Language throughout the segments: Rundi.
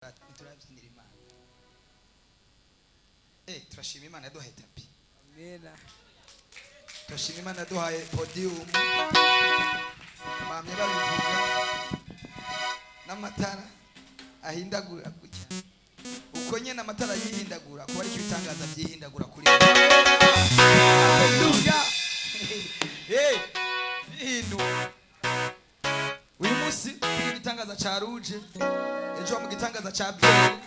Turabyinira Imana. Turashima Imana yaduhaye tapis. Amina. Turashima Imana yaduhaye podium. Bamye babivuga n'amatara ahindagura gutya. Uko nyene amatara yihindagura kuba ariko ibitangaza byihindagura kuri. Haleluya. Bihinduka. Uyu munsi turi mu gitangaza ca rouge, ejo wa mu gitangaza ca vert,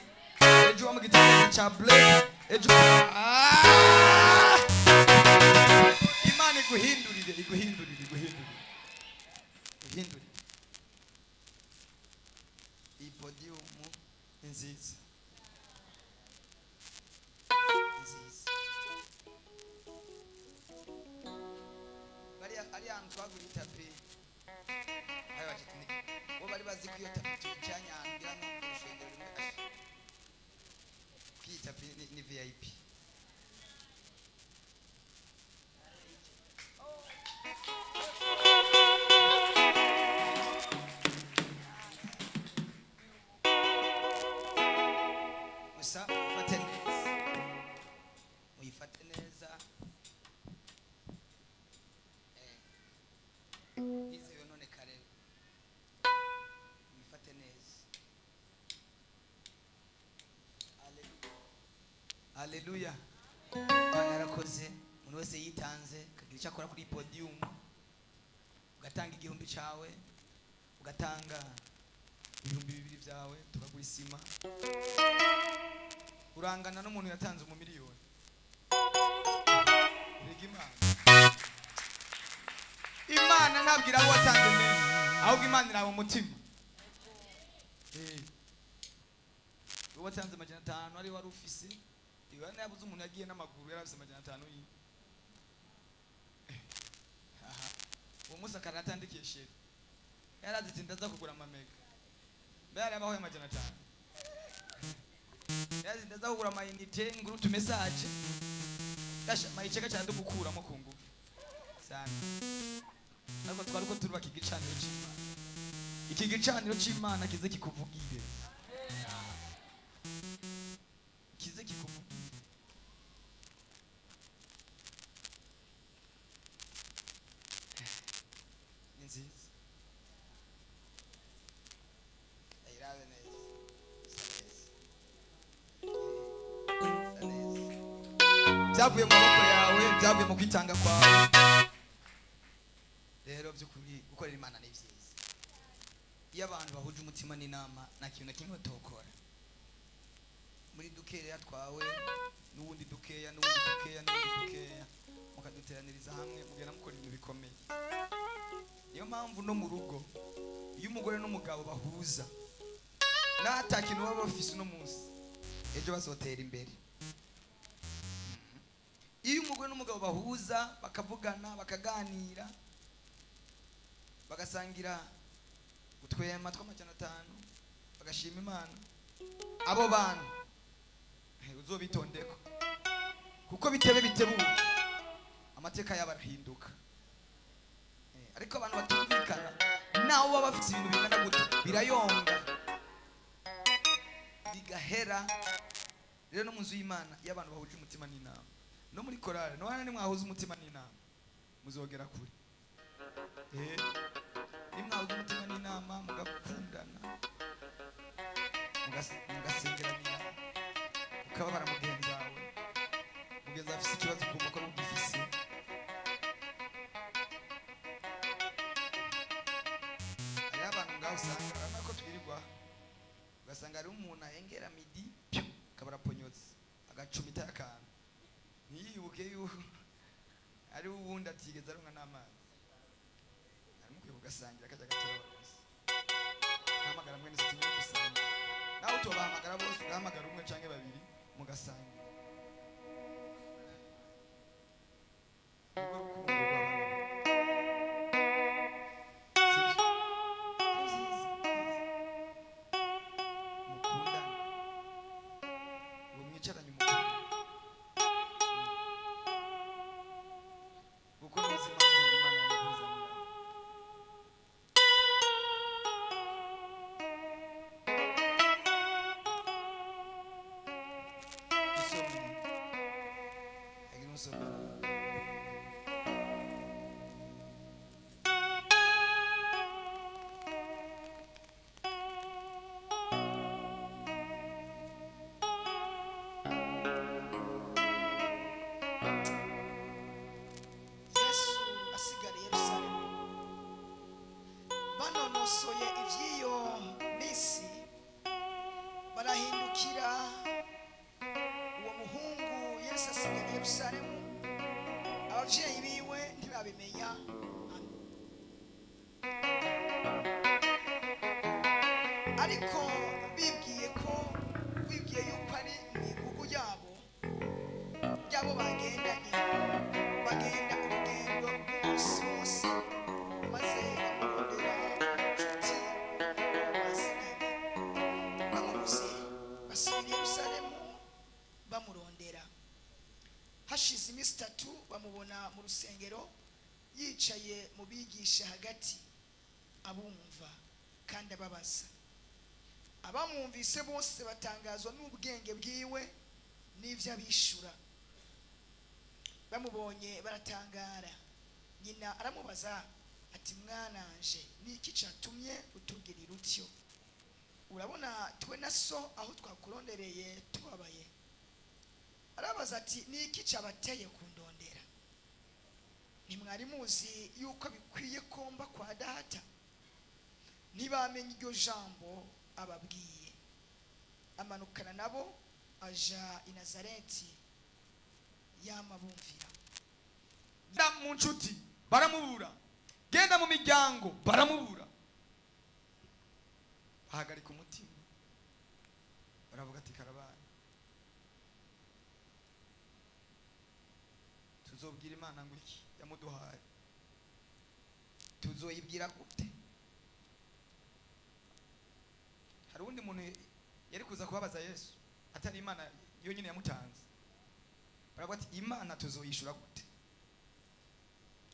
ejo wa mu gitangaza ca bleu, ejo. Ah! Imana iguhindurire, iguhindurire, iguhindurire, iguhindurire. Iyi podium ni nziza, ni nziza. Bariya ari ahantu twagura itapi, bari bacita intege. Bo bari bazi ko iyo tapis tuyicanye ahantu ngira ngo mu rusengero rimwe asha. Ko iyi tapis ni VIP. Gusa muyifate neza, muyifate neza. Ntize yononekare, muyifate neza. Haleluya. Imana yarakoze. Umuntu wese yitanze akagira icyo akora kuri podium, ugatanga 1000 cawe, ugatanga 2000 byawe, tukagura isima. Urangana n'umuntu yatanze 1,000,000. Rega Imana, Imana ntabwo iraba watanze menshi, ahubwo Imana iraba umutima. Wowe watanze 500 ari wari ufise, iba nabuze umuntu yagiye n'amaguru yari afise 500 yiwe. Aha uwo munsi akaratandikiye chéri, yarazi ati ndaza kugura amamega, mbe yari abaho 500, yarazi ndaza kugura amayinite ngura utu message gasha mayicheka cyane dugukuramo ku ngufu sana. Ariko twari ko turubaka igicaniro c'Imana. Iki gicaniro c'Imana kize kikuvugire, kize kikuvugire. Ni nziza, ayirabe neza, isa neza, isa neza. Byavuye mu maboko yawe, byavuye mu kwitanga kwawe. Rero by'ukuri gukorera Imana ni byiza. Iyo abantu bahuje umutima n'inama, nta kintu na kimwe batokora. Muri dukeya twawe n'ubundi dukeya n'ubundi dukeya n'ubundi dukeya, mukaduteraniriza hamwe, mugenda mukora ibintu bikomeye. Niyo mpamvu no mu rugo iyo umugore n'umugabo bahuza, n'ata kintu baba bafise uno munsi, ejo bazotera imbere. Iyo umugore n'umugabo bahuza, bakavugana, bakaganira, bagasangira utwema tw'500, bagashima Imana, abo bantu uzobitondeko, kuko bitebe bitebuke amateka yabo arahinduka. Ariko abantu batumvikana, nawe baba bafite ibintu bingana gute, birayonga bigahera. Rero no mu nzu y'Imana iyo abantu bahuje umutima n'inama, no muri korale no hano nimwahuza umutima n'inama muzogera kure. Nimwahuza umutima n'inama mugakundana, mugasengeranira, ukababara mugenzi wawe, mugenzi wawe afise ikibazo ukumva ko ari ugifise. Hariho abantu ngaho usanga urabona ko twirirwa, ugasanga hariho umuntu ahengera midi pyu, akaba araponyotse agacumita akantu, ntiyibuke yuko ari uwundi atigeze aronka n'amazi. Harimo kwibuka ugasangira akajya gatora abakozi, ugahamagara mwene se tumwe gusangira, nawe utobahamagara bose, ugahamagara umwe canke babiri mugasangira. Nibwo rukundo rw'abana bato. Sibyo? Ni byiza, mukundane, uwo mwicaranye umukundane, kuko muzi impamvu Imana yabikuzanira. Kudusomera. Yesu asigara i Yerusalemu. Banonosoye iby'iyo minsi, barahindukira. Uwo muhungu Yesu asigara i Yerusalemu, ababyeyi biwe ntibabimenya. Amen. Ariko bibwiye ko bibwiye yuko ari mu igugu ryabo ryabo bagendanye, bagenda urugendo rw'umunsi wose, maze bamurondera mu nshuti bazinanye. Bamubuze, basubira i Yerusalemu bamurondera. Hashize iminsi 3, bamubona mu rusengero, yicaye mu bigisha hagati, abumva kandi ababaza. Abamwumvise bose batangazwa n'ubwenge bwiwe n'ibyo abishura. Bamubonye baratangara. Nyina aramubaza ati: "Mwananje, ni iki cyatumye utubwirira utyo? Urabona twe na so aho twakurondereye tubabaye." Arabaza ati: "Ni iki cyabateye kundondera? Ntimwari muzi yuko bikwiye komba kwa Data?" Ntibamenye iryo jambo ababwiye. Amanukana nabo, aja i Nazareti, yama bumvira. Genda mu nshuti, baramubura. Genda mu miryango, baramubura. Bahagarika umutima, baravuga ati: "Karabaye, tuzobwira Imana ngo iki yamuduhaye? Tuzoyibwira gute?" Hari uwundi muntu yari kuza kubabaza Yesu atari Imana yonyine yamutanze? Baravuga ati: "Imana tuzoyishura gute,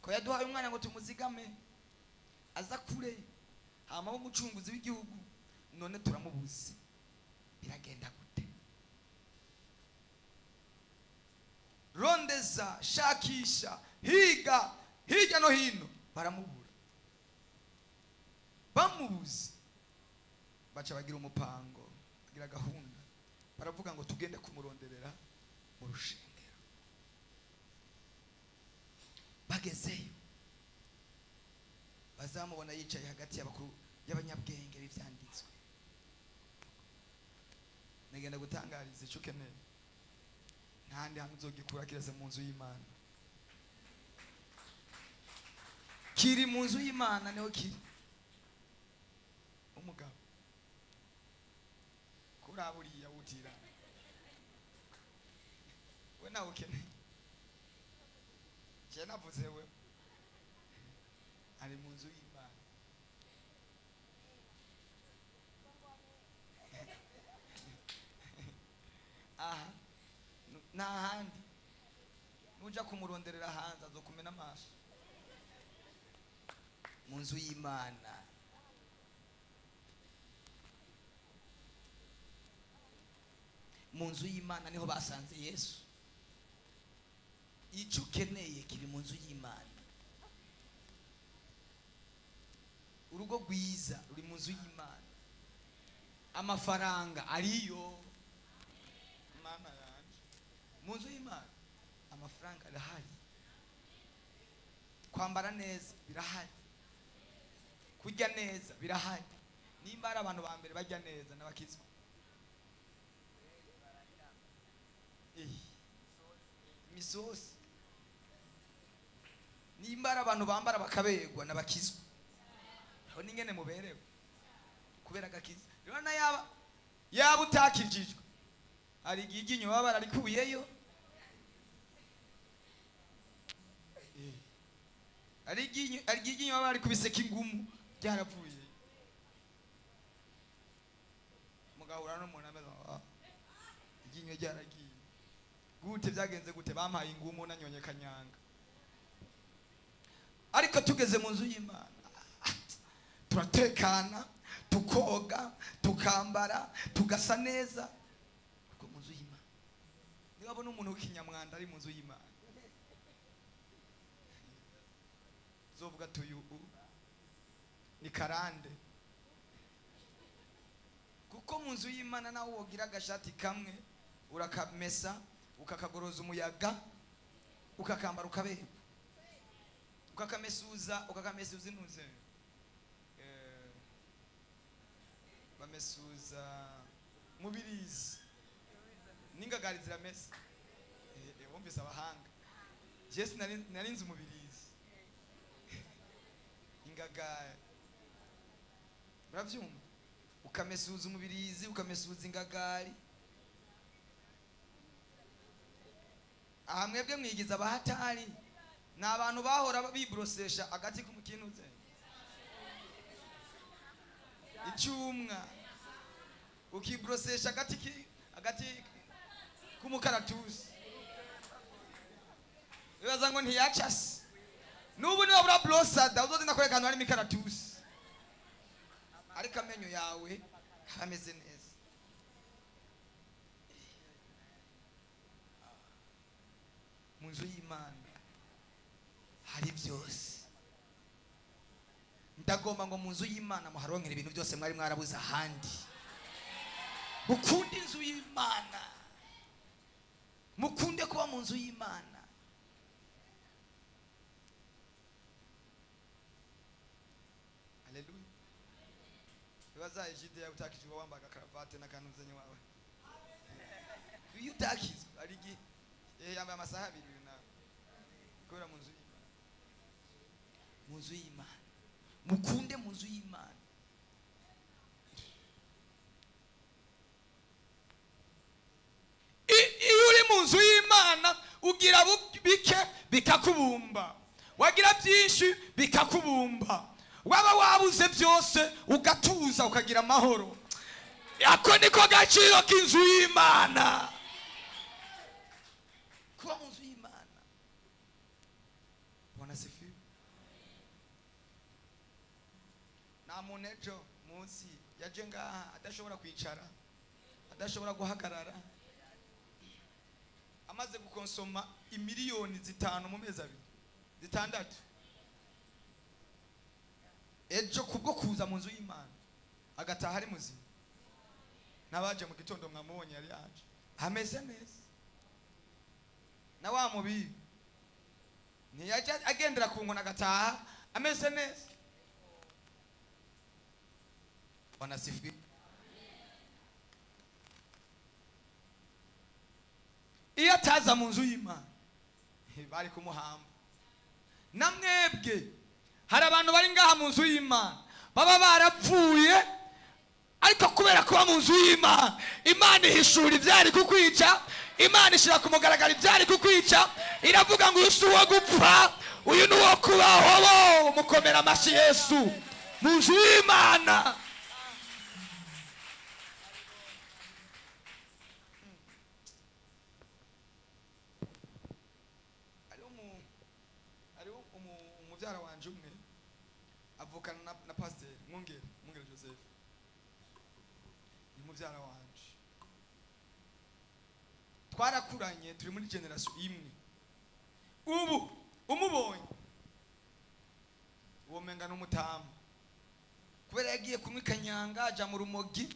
ko yaduhaye umwana ngo tumuzigame aza kure, hama w'umucunguzi w'igihugu, none turamubuze, biragenda gute?" Rondeza, shakisha, higa hirya no hino, baramubura. Bamubuze, baca bagira umupango, bagira gahunda, baravuga ngo: "Tugende kumuronderera mu rushengero." Bagezeyo, bazamubona yicaye hagati y'abakuru, y'abanyabwenge b'ibyanditswe. Nagenda gutangariza, icyo ukeneye ntahandi hantu uzogikura kireze mu nzu y'Imana. Kiri mu nzu y'Imana, niho kiri. Umugabo kuraburiya wutira, we nawe ukeneye. Je navuze we, ari mu nzu y'Imana. Aha nta handi. Nuja kumuronderera hanze, azokumena amaso. Mu nzu y'Imana. Mu nzu y'Imana niho basanze Yesu. Icyo ukeneye kiri mu nzu y'Imana. Urugo rwiza ruri mu nzu y'Imana. Amafaranga ariyo, Mana yanjye. Mu nzu y'Imana amafaranga arahari, kwambara neza birahari, kurya neza birahari. Nimba ari abantu ba mbere bajya neza n'abakizwa. Imisosi. Nimba ari abantu bambara bakaberwa n'abakizwa. Aho n'ingene muberewe kubera agakiza. Rero na yaba utakijijwe, hari igihe iryinyo baba bararikuyeyo. Hari igihe iryinyo baba barikubiseko ingumu, ryaravuye, mugahura n'umuntu ameze ngo, "Ah, iryinyo ryaragiye gute? Byagenze gute? Bampaye ingumu nanyonye kanyanga." Ariko tugeze mu nzu y'Imana, turatekana, tukoga, tukambara, tugasa neza, kuko mu nzu y'Imana niba abona umuntu w'ikinyamwanda ari mu nzu y'Imana. Uzovuga ati uyu ni karande. Kuko mu nzu y'Imana nawe wogira agashati kamwe, urakamesa, ukakagoroza umuyaga, ukakambara ukaberwa, ukakamesuza, ukakamesuza intuze, bamesuza mubirizi n'ingagari ziramesa. Wumvise abahanga. Jesu nari nzi umubirizi ingagari, murabyumva? Ukamesuza umubirizi, ukamesuza ingagari. Aha mwebwe mwigiza abahatari, ni abantu bahora bibrosesha agati k'umukinuze icyumwa, ukibrosesha agati k'umukaratusi, bibaza ngo ntiyacase. N'ubu niba bura brosada uzogenda kwereka ahantu harimo ikaratusi, ariko amenyo yawe aba ameze neza. Mu nzu y'Imana hari byose. Ndagomba ngo mu nzu y'Imana muharonkere ibintu byose mwari mwarabuze ahandi. Mukunde inzu y'Imana, mukunde kuba mu nzu y'Imana. Haleluya. Bibaza ejide yawe utakijwe wambaye akaravate n'akantu wawe. Iyo utakizwe ari igihe yambaye amasaha abiri uyu nawe. Kubera mu nzu y'Imana. Mu nzu y'Imana. Mukunde mu nzu y'Imana. Iyo uri mu nzu y'Imana ugira bike bikakubumba, wagira byinshi bikakubumba, waba wabuze byose ugatuza ukagira amahoro. Ako niko gaciro k'inzu y'Imana. Kuba mu nzu y'Imana. Bwana asifiwe. Nta muntu ejo munsi yaje ngaha adashobora kwicara, adashobora guhagarara, amaze gukonsoma imiliyoni 5 mu mezi 2 6. Ejo kubwo kuza mu nzu y'Imana agataha ari muzima. Nabaje mu gitondo mwamubonye yari yaje ameze neza. Na wa mubi ntiyaje agendera ku nkona agataha ameze neza. Bwana asifiwe. Iyo ataza mu nzu y'Imana bari kumuhamba. Na mwebwe hari abantu bari ngaha mu nzu y'Imana baba barapfuye, ariko kubera kuba mu nzu y'Imana, Imana ihishura ibyari kukwica, Imana ishira ku mugaragaro ibyari kukwica, iravuga ngo uyu si uwo gupfa, uyu ni uwo kubaho. Mukomera amashyi Yesu mu nzu y'Imana. Hariho umubyara wanje umwe avukana na pasteur Mwungere Joseph, ni mubyara wanje, twarakuranye, turi muri generation imwe. Ubu umubonye uwo menga n'umutamu, kubera yagiye kunywa ikanyanga aja mu rumogi,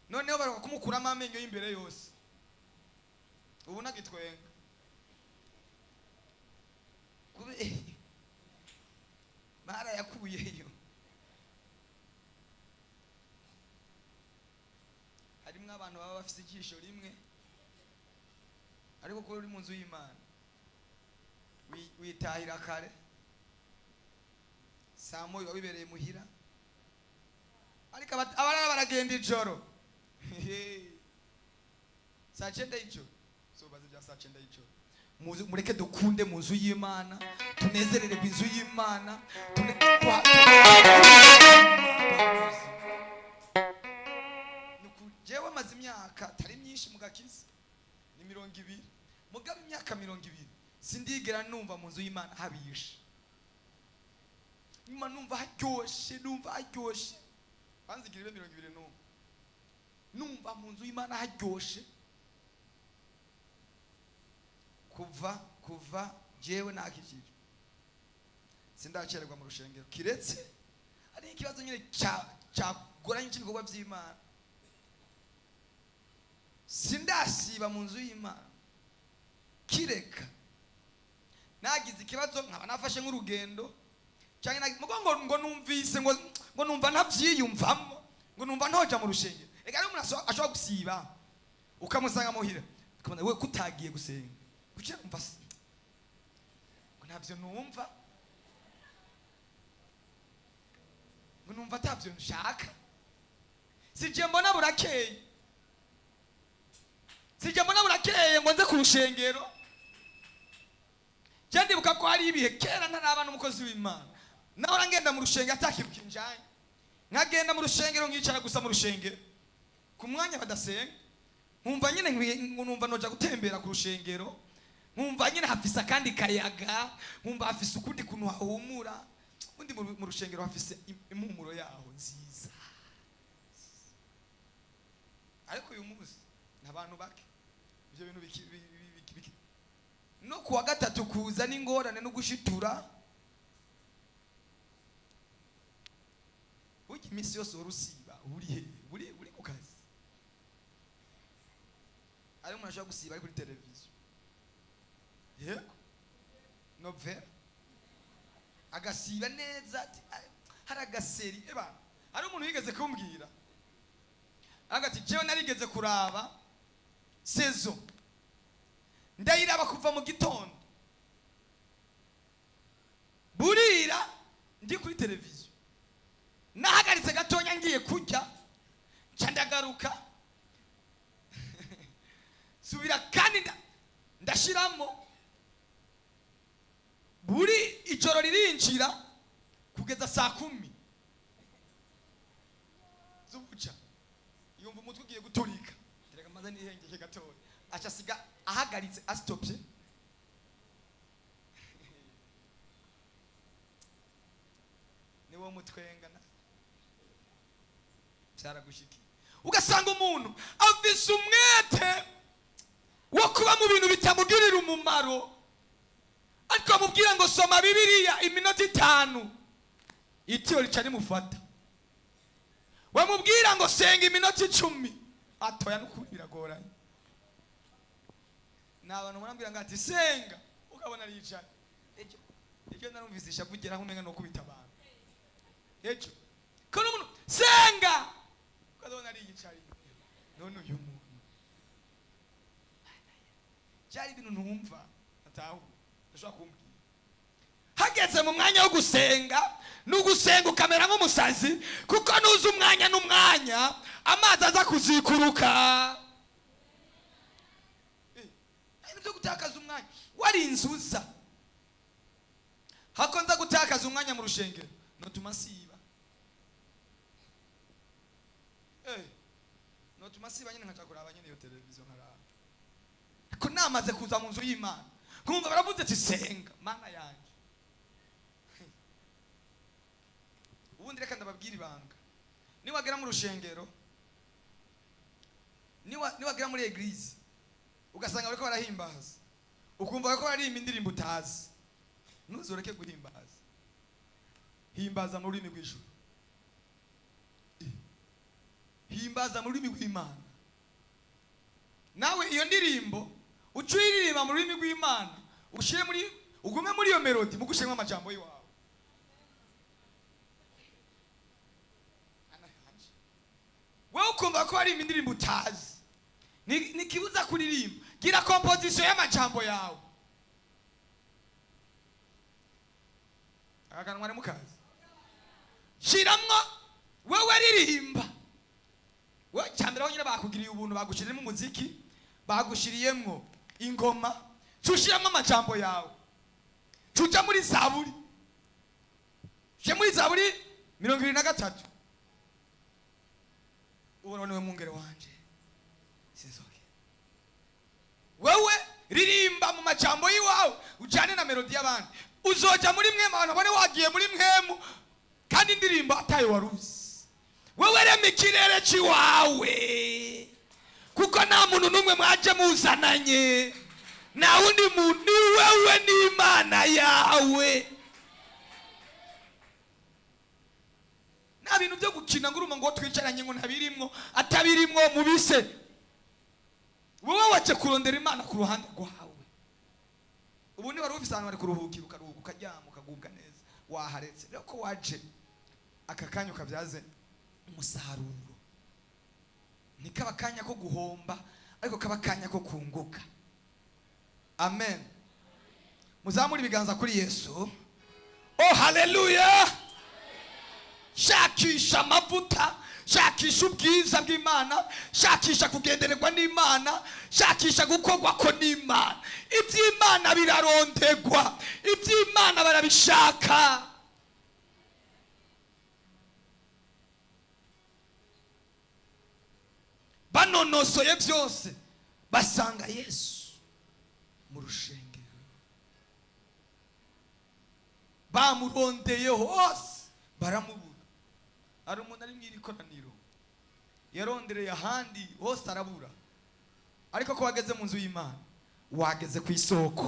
noneho baruka kumukuramo amenyo y'imbere yose, ubu nagitwenga barayakuyeyo. Harimwo abantu baba bafise ijisho rimwe, ariko kuba uri mu nzu y'Imana witahira kare, saa moya wibereye muhira, ariko abarara baragenda ijoro saa 9 y'ijoro. Sobaze bya saa 9 y'ijoro. Mureke dukunde mu nzu y'Imana, tunezerere ku nzu y'Imana. Jewe maze imyaka atari myinshi mu gakiza, ni 20, mugabo imyaka 20 sindigera numva mu nzu y'Imana habishe. Nyuma numva haryoshe, numva haryoshe. Banzigira ibe 21. Numva mu nzu y'Imana haryoshe. Kuva jewe nakijijwe, Sindacererwa mu rushengero kiretse hari ikibazo nyine cyagoranye cy'ibikorwa by'Imana. Sindasiba mu nzu y'Imana kireka nagize ikibazo, nkaba nafashe nk'urugendo cyangwa ngo numvise ngo numva ntabyiyumvamo, ngo numva ntoja mu rushengero. Reka rero umuntu ashobora gusiba ukamusanga muhira, ukabona we kutagiye gusenga, kuki numva ngo ntabyo numva, ngo numva atabyo nshaka, sije mbona burakeye, sije mbona burakeye ngo nze ku rushengero. Je ndibuka ko hari ibihe kera ntaraba n'umukozi w'Imana, nahora ngenda mu rushengero atakintu kinjanye, nkagenda mu rushengero nkicara gusa mu rushengero ku mwanya badasenga, nkumva nyine numva noja gutembera ku rushengero, nkumva nyine hafise akandi kayaga, nkumva hafise ukundi kuntu hahumura. Undi mu rushengero hafise impumuro yaho nziza. Ariko uyu munsi n'abantu bake ibyo bintu biki no kuwa gatatu kuza n'ingorane no gushitura. Burya iminsi yose wari usiba uri he? Uri ku kazi. Ari umuntu ashobora gusiba ari kuri televiziyo, yego novela agasiba neza, ati, hari agaseri. Eba hari umuntu yigeze kumbwira agati, jewe narigeze kuraba saison, ndayiraba kuva mu gitondo burira ndi kuri televiziyo, nahagaritse gatonya ngiye kurya, nca ndagaruka subira kandi ndashiramo, buri ijoro ririnjira kugeza saa 10 z'ubuca, yumva umutwe ugiye guturika, reka maze nihengeke gatoya, aca asiga ahagaritse astopye. Niwo mutwengana byaragushikiye. Ugasanga umuntu afise umwete wo kuba mu bintu bitamugirira umumaro, ariko amubwira ngo soma Bibiliya iminota 5, itiyo rica rimufata. Wamubwira ngo senga iminota 10, atoya n'ukuri biragoranye. Ni abantu murambwira ngo ati senga, ukabona aricaye. Ejo narumvise ishavu igera aho umenga no kubita abantu. Ejo ko n'umuntu senga, ukabona ariyicaye. None uyu muntu byari ibintu ntumva atahu ndashobora kumbwira. Hageze mu mwanya wo gusenga, nugusenga ukamera nk'umusazi, kuko nuza umwanya n'umwanya amazi aza kuzikuruka. Ibintu byo gutakaza umwanya wari inzuza, hako nza gutakaza umwanya mu rushengero notuma siba. Notuma siba nyine nkaca kuraba nyine iyo televiziyo nkaraba. Ko namaze kuza mu nzu y'Imana nkumva baravuze ati senga mana yanje. Ubundi reka ndababwira ibanga, niwagera mu rushengero, niwagera muri eglise ugasanga bariko barahimbaza, ukumva bariko baririmba indirimbo utazi, ntuzoreke guhimbaza. Himbaza mu rurimi rw'ijuru, himbaza mu rurimi rw'Imana. Nawe iyo ndirimbo uce uyiririmba mu rurimi rw'Imana, ushire muri, ugume muri iyo melody, mugushiremo amajambo yiwawe. Wewe ukumva ko ari indirimbo utazi, nikibuza kuririmba, gira composition y'amajambo yawe. Akakanwa ari mukazi, shiramwo wewe ririmba. Wewe cyambere aho nyine bakugiriye ubuntu, bagushiriyemo umuziki, bagushiriyemwo ingoma, cushiramo amajambo yawe. Cuja muri Zaburi, je muri Zaburi 23, Uhoraho niwe mwungere wanje sinzoke. Wewe ririmba mu majambo yiwawe, ujane na melodi y'abandi. Uzoja muri mwemu, abantu bane wagiye muri mwemu kandi indirimbo atayo waruzi. Wewe rema ikirere ciwawe, kuko nta muntu n'umwe mwaje muzananye, nta wundi muntu, ni wewe n'Imana yawe. Nta bintu byo gukina ngo urumva ngo twicaranye ngo ntabirimwo, atabirimwo mubise. Wowe waje kurondera Imana ku ruhande rwawe. Ubu ni wari ufise ahantu bari kuruhukira, ukaruhuka, ukaryama, ukagubwa neza, waharetse. Rero ko waje aka kanya ukabyaze umusaruro, ntikaba akanya ko guhomba, ariko kaba akanya ko kunguka. Amen. Muzamure ibiganza kuri Yesu. Oh, haleluya! Shakisha amavuta, shakisha ubwiza bw'Imana, shakisha kugendererwa n'Imana, shakisha gukorwa ko n'Imana. Iby'Imana birarondegwa, iby'Imana barabishaka. Banonosoye byose basanga Yesu mu rushengero, bamurondeye hose baramubura. Hari umuntu ari mu iri koraniro yarondereye ahandi hose arabura, ariko ko wageze mu nzu y'Imana, wageze ku isoko,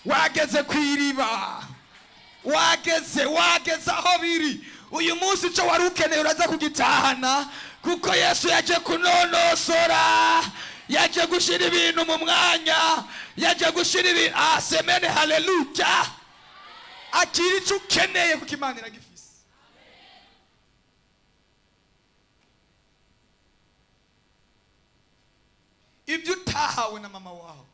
wageze ku iriba, wageze aho biri. Uyu munsi icyo wari ukeneye uraza kugitahana, kuko Yesu yaje kunonosora, yaje gushyira ibintu mu mwanya, yaje gushyira ibintu. Asemene haleluya! Akira icyo ukeneye kuko Imana iragifise. Ibyo utahawe na mama wawe,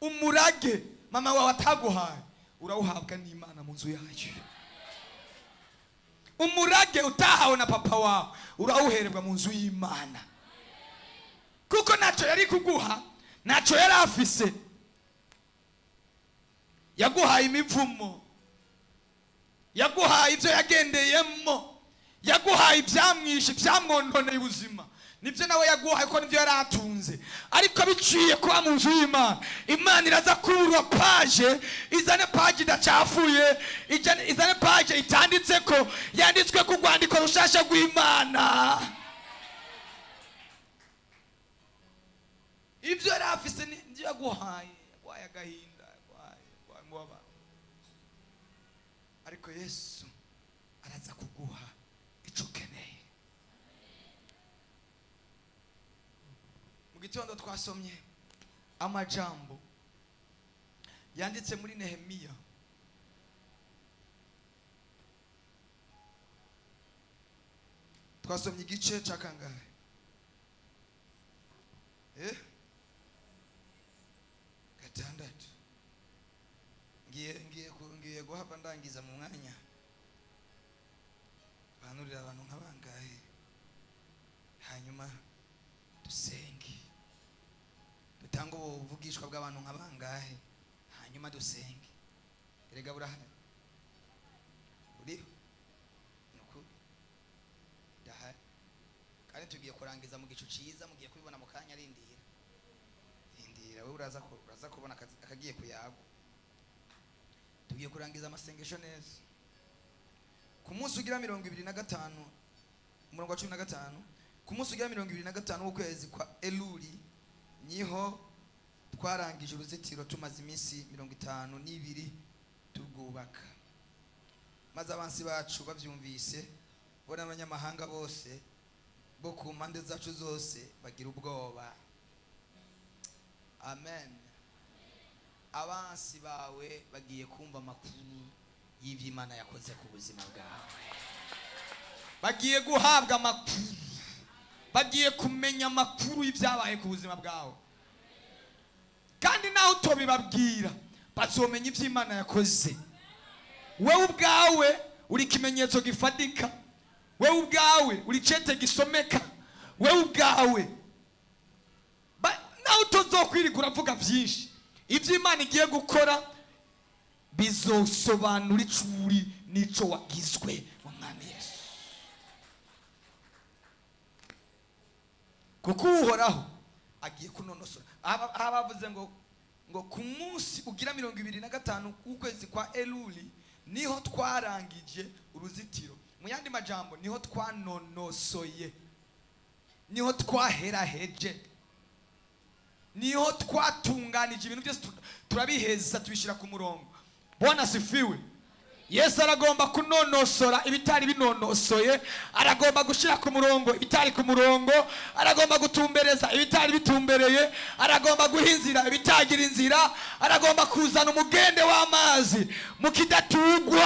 umurage mama wawe ataguhaye, urawuhabwa n'Imana mu nzu yayo. Umurage utahawe na papa wawe urawuhererwa mu nzu y'Imana, kuko ntacyo yari kuguha, ntacyo yari afise. Yaguhaye imivumo, yaguhaye ibyo yagendeyemo, yaguhaye ibyamwishe, ibyamwononeye ubuzima, nibyo nawe yaguhaye, ko nibyo yari atunze. Ariko biciye kuba mu nzu y'Imana, Imana iraza kurura paje, izane paje idacafuye, izane paje itanditse ko yanditswe ku rwandiko rushasha rw'Imana. Ibyo yari afise nibyo yaguhaye, yaguhaye agahinda, yaguhaye umubabaro, ariko Yesu araza kuguha icyo ukeneye. Mu gitondo twasomye amajambo yanditse muri Nehemiya. Twasomye igice cya kangahe? 6. Ngiye guhava ndangiza mu mwanya. Banurira abantu nkabangahe, hanyuma dusenge, dutange ubuvugishwa bw'abantu nkabangahe, hanyuma dusenge. Erega burahari, uriho, nukuri ndahari, kandi tugiye kurangiza mu gicu ciza, mugiye kubibona mu kanya. Rindira, rindira, wewe uraza kubona akagiye kuyagwa. Tugiye kurangiza amasengesho neza. Ku munsi ugira 25, umurongo wa 15, ku munsi ugira 25 w'ukwezi kwa Eluli, niho twarangije uruzitiro, tumaze iminsi 52 turwubaka. Maze abansi bacu bavyumvise, bo n'abanyamahanga bose bo ku mpande zacu zose bagira ubwoba. Amen. Abansi bawe bagiye kumva amakuru y'ivy'Imana yakoze ku buzima bwawe, bagiye guhabwa amakuru, bagiye kumenya amakuru y'ibyabaye ku buzima bwawe. Kandi naho utobibabwira, bazomenya ivy'Imana yakoze. Wewe ubwawe uri ikimenyetso gifatika, wewe ubwawe uri cete gisomeka, wewe ubwawe naho utozokwirirwa uravuga vyinshi, ivy'Imana igiye gukora bizosobanura ico uri n'ico wagizwe mu Mwami Yesu. Kuko Uhoraho agiye kunonosora. Aha bavuze ngo ku munsi ugira 25 w'ukwezi kwa Eluli niho twarangije uruzitiro. Mu yandi majambo, niho twanonosoye, niho twaheraheje, niho twatunganije ibintu byose, turabiheza, tubishyira ku murongo. Bwana asifiwe. Yesu aragomba kunonosora ibitari binonosoye, aragomba gushyira ku murongo ibitari ku murongo, aragomba gutumbereza ibitari bitumbereye, aragomba guha inzira ibitagira inzira, aragomba kuzana umugende w'amazi mu kidatugwa,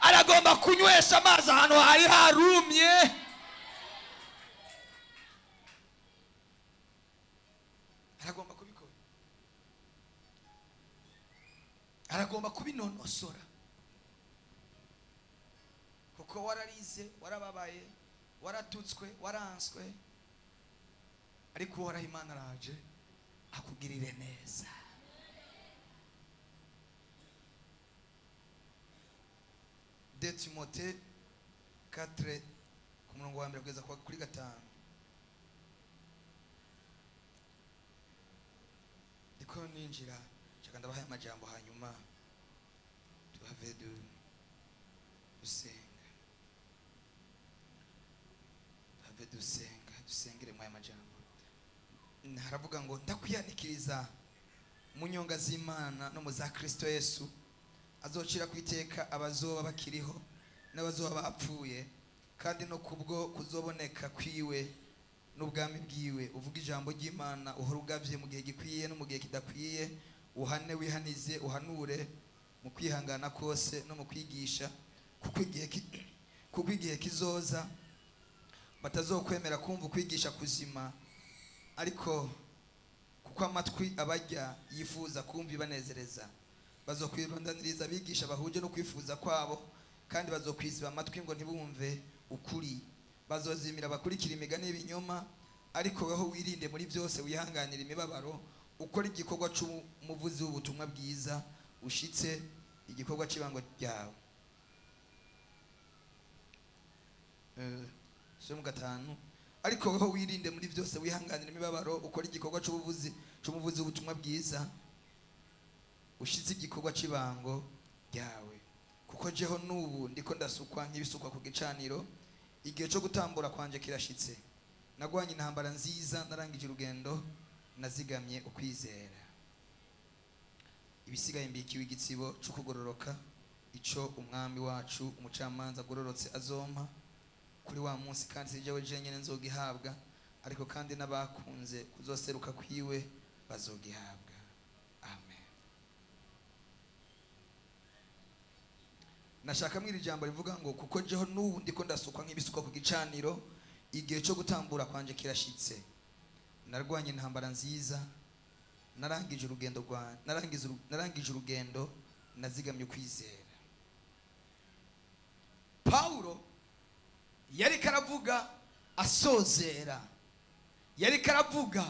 aragomba kunywesha amazi ahantu hari harumye. Aragomba kubikora, aragomba kubinonosora, kuko wararize, warababaye, waratutswe, waranswe, ariko Uhoraho Imana araje akugirire neza. De Timote 4 ku murongo wa mbere kugeza kuri 5. Ndiko ninjira nshaka ndabahaye amajambo, hanyuma tuhave dusenga, tuhave dusenga, dusengere mu aya majambo. Haravuga ngo ndakwihanikiriza mu nyonga z'Imana no mu za Kristo Yesu, azocira ku iteka abazoba bakiriho n'abazoba bapfuye, kandi no kubwo kuzoboneka kwiwe n'ubwami bwiwe. Uvuga ijambo ry'Imana, uhora ugavye mu gihe gikwiye no mu gihe kidakwiye, uhane, wihanize, uhanure mu kwihangana kose no mu kwigisha, kuko igihe kizoza batazokwemera kumva ukwigisha kuzima, ariko kuko amatwi abarya yifuza kumva ibanezereza. Bazokwirondaniriza abigisha bahuje no kwifuza kwabo, kandi bazokwiziba amatwi ngo ntibumve ukuri. Bazozimira bakurikira imigani y'ibinyoma, ariko weho wirinde muri byose, wihanganira imibabaro, ukora igikorwa c'umuvuzi w'ubutumwa bwiza, ushitse igikorwa cy'ibango ryawe. Somo 5. Ariko weho wirinde muri byose, wihanganira imibabaro, ukora igikorwa c'ubuvuzi c'umuvuzi w'ubutumwa bwiza, ushitse igikorwa cy'ibango ryawe. Kuko jeho n'ubu ndiko ndasukwa nk'ibisukwa ku gicaniro, igihe cyo gutambura kwanje kirashitse. Nagwanye intambara nziza, narangije urugendo, nazigamye ukwizera. Ibisigaye mbikiwe igitsibo cyo kugororoka, ico umwami wacu umucamanza agororotse azompa kuri wa munsi, kandi si jewe jenyine nzogihabwa, ariko kandi n'abakunze kuzoseruka kwiwe bazogihabwa. Amen. Nashaka mwiri jambo rivuga ngo kuko jeho n'ubu ndiko ndasukwa nk'ibisukwa ku gicaniro, igihe cyo gutambura kwanje kirashitse. Narwanye intambara nziza, narangije urugendo rwa narangije urugendo, nazigamye ukwizera. Paulo yari karavuga asozera, yari karavuga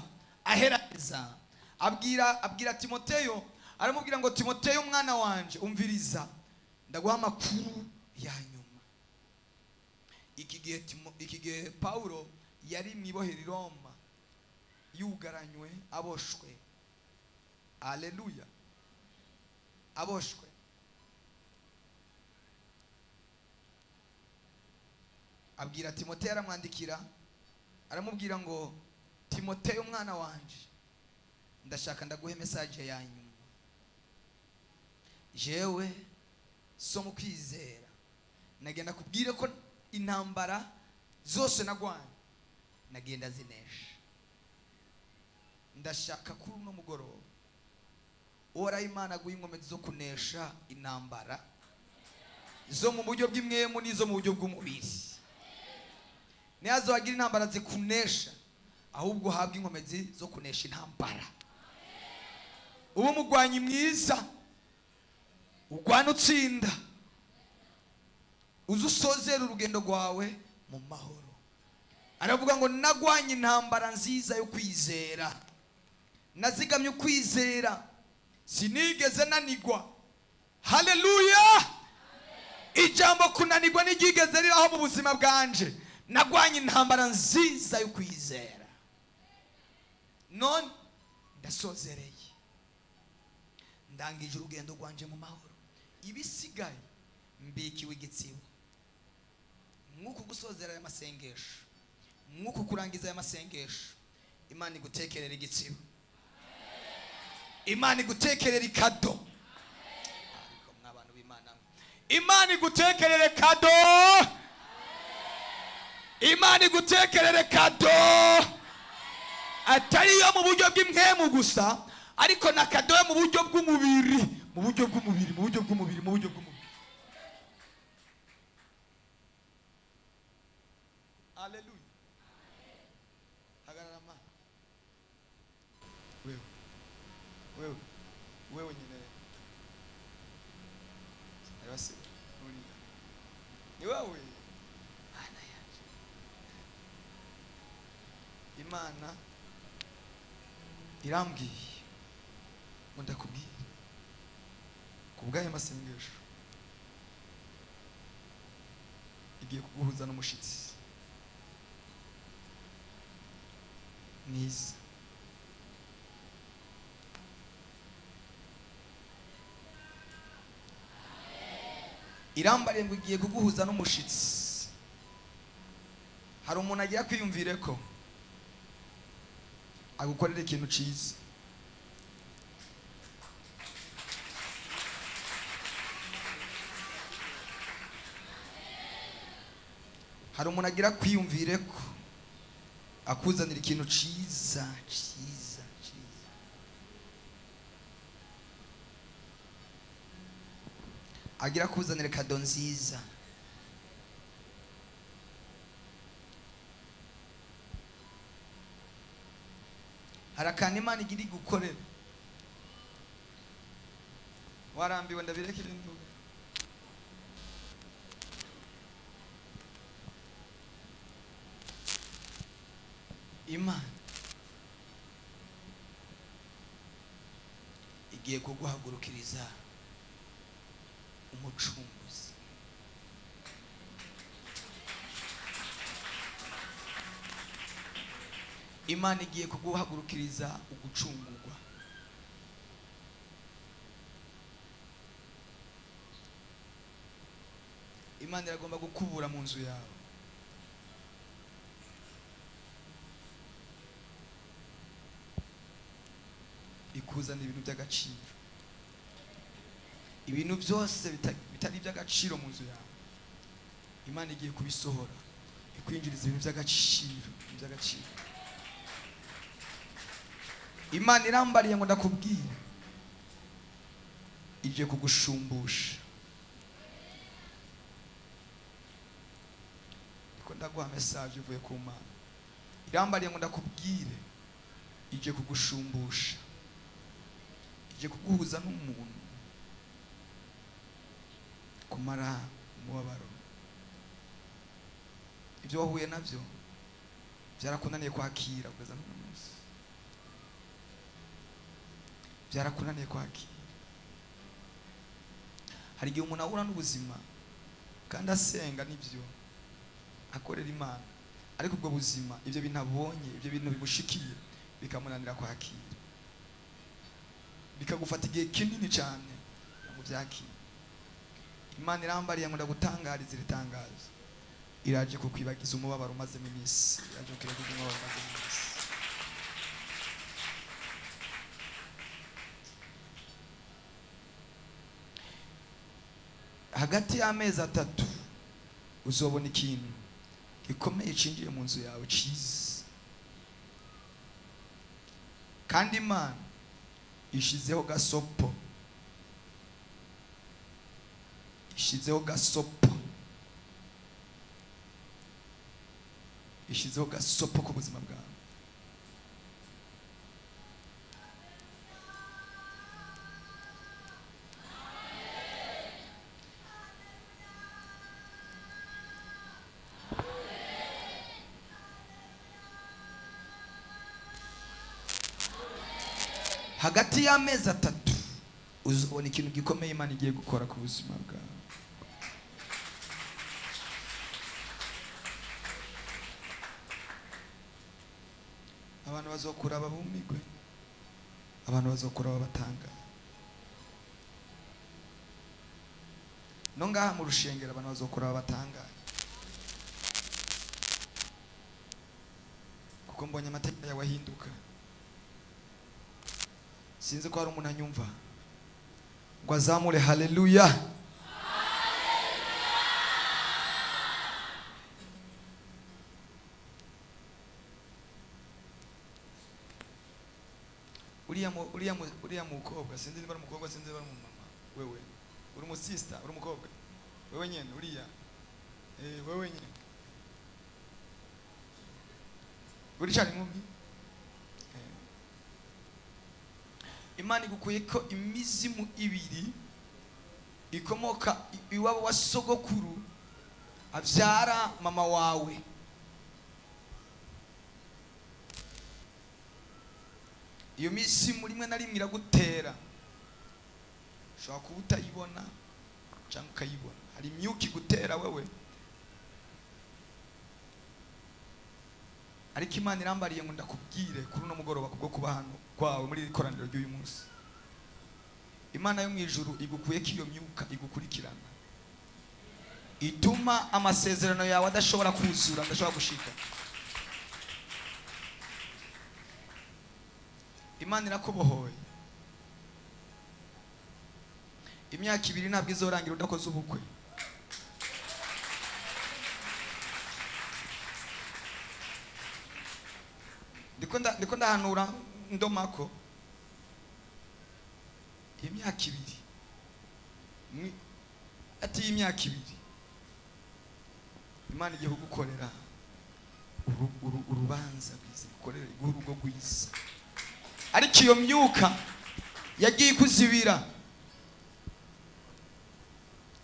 ahereza, abwira Timoteyo, aramubwira ngo Timoteyo mwana wanje, umviriza, ndaguha amakuru ya nyuma. Iki gihe Paulo yari mu ibohero i Roma, yugaranywe, aboshwe. Haleluya, aboshwe. Abwira Timoteyo, aramwandikira, aramubwira ngo Timoteyo mwana wanje, ndashaka ndaguhe message ya nyuma. Jewe so mu kwizera nagenda kubwire ko intambara zose nagwanye nagenda zinesha. Ndashaka kuri uno mugoroba Uhoraho Imana aguhe inkomezi zo kunesha intambara zo mu buryo bw'imwemu n'izo mu buryo bw'umubiri. Ntihazohagire intambara zikunesha, ahubwo uhabwe inkomezi zo kunesha intambara. Ube umugwanyi mwiza, urwana utsinda, uze usozere urugendo rwawe mu mahoro. Aravuga ngo nagwanye intambara nziza yo kwizera, nazigamye ukwizera, sinigeze nanigwa. Haleluya! Ijambo kunanigwa ntiryigeze ribaho mu buzima bwanje. Nagwanye intambara nziza yo kwizera, none ndasozereye, ndangije urugendo rwanje mu mahoro. Ibisigaye mbikiwe igitsibo. Mwuko gusozera aya masengesho, mwuko kurangiza aya masengesho, Imana igutekerera igitsibo, Imana igutekerera ikado. Ariko mwabantu b'Imana, Imana igutekerere kado, Imana igutekerere kado, atari iyo mu buryo bw'impwemu gusa, ariko na kado yo mu buryo bw'umubiri, mu buryo bw'umubiri, mu buryo bw'umubiri, mu buryo bw'umubiri. Haleluya. Hagarara ma. Wewe, wewe, wewe nyine. Arabase uriya. Ni wewe. Mana yaje. Imana irambwiye ngo ndakubwire ku bw'aya masengesho igiye kuguhuza n'umushitsi mwiza. Irambariye ngo igiye kuguhuza n'umushitsi. Hari umuntu agira kwiyumvire ko agukorera ikintu ciza. Hari umuntu agira kwiyumvire ko akuzanira ikintu ciza, ciza, ciza. Agira kuzanira kado nziza. Hari akantu Imana igira igukorera. Warambiwe, ndabirekere nduga. Imana igiye kuguhagurukiriza umucunguzi. Imana igiye kuguhagurukiriza ugucungurwa. Imana iragomba gukubura mu nzu yawe. Ikuzana ibintu by'agaciro. Ibintu byose bitari iby'agaciro mu nzu yawe, Imana igiye kubisohora, ikwinjiriza ibintu by'agaciro, by'agaciro. Imana irambariye ngo ndakubwire, igiye kugushumbusha. Ndiko ndaguha message ivuye ku Mana. Irambariye ngo ndakubwire, igiye kugushumbusha, igiye kuguhuza n'umuntu kumara umubabaro. Ibyo wahuye nabyo byarakunaniye kwakira kugeza n'uno munsi, byarakunaniye kwakira. Hari igihe umuntu ahura n'ubuzima kandi asenga n'ibyo akorera Imana, ariko ubwo buzima, ibyo bintu abonye, ibyo bintu bimushikiye bikamunanira kwakira, bikagufata igihe kinini cyane ngo byakire. Imana irambariye ngo ndagutangariza iri tangazo, iraje kukwibagiza umubabaro umazemo iminsi, iraje kukwibagiza umubabaro umazemo iminsi. Hagati y'amezi 3 uzobona ikintu gikomeye cinjiye mu nzu yawe ciza, kandi Imana ishizeho gasopo, ishizeho gasopo, ishizeho gasopo ku buzima bwawe. Hagati y'amezi 3 uzobona ikintu gikomeye Imana igiye gukora ku buzima bwawe. Abantu bazokura babumigwe, abantu bazokura babatanga. No ngaha mu rushengero abantu bazokura babatanga, kuko mbonye amateka yawe ahinduka. Sinzi ko hari umuntu anyumva ngo azamure haleluya. Uriya mukobwa, sinzi niba ari umukobwa, sinzi niba ari umumama. Wewe uri umusista, uri umukobwa wewe nyene, uriya wewe nyene uri cyane inkumi. Imana igukuye ko imizimu ibiri ikomoka iwabo wa sogokuru avyara mama wawe. Iyo mizimu rimwe na rimwe iragutera, ushobora kuba utayibona cyangwa ukayibona. Hari imyuka igutera wewe, ariko Imana irambariye ngo ndakubwire kuri uno mugoroba kubwo kuba hano kwawe muri iri koraniro ry'uyu munsi. Imana yo mu ijuru igukuye ko iyo myuka igukurikirana, ituma amasezerano yawe adashobora kuzura, adashobora gushika. Imana irakubohoye. Imyaka 2 ntabwo izorangira udakoze ubukwe. Ndiko ndahanura ndomako. Imyaka 2, ati imyaka 2 Imana igiye kugukorera urubanza rwiza, igukorera urugo rwiza. Ariko iyo myuka yagiye ikuzibira,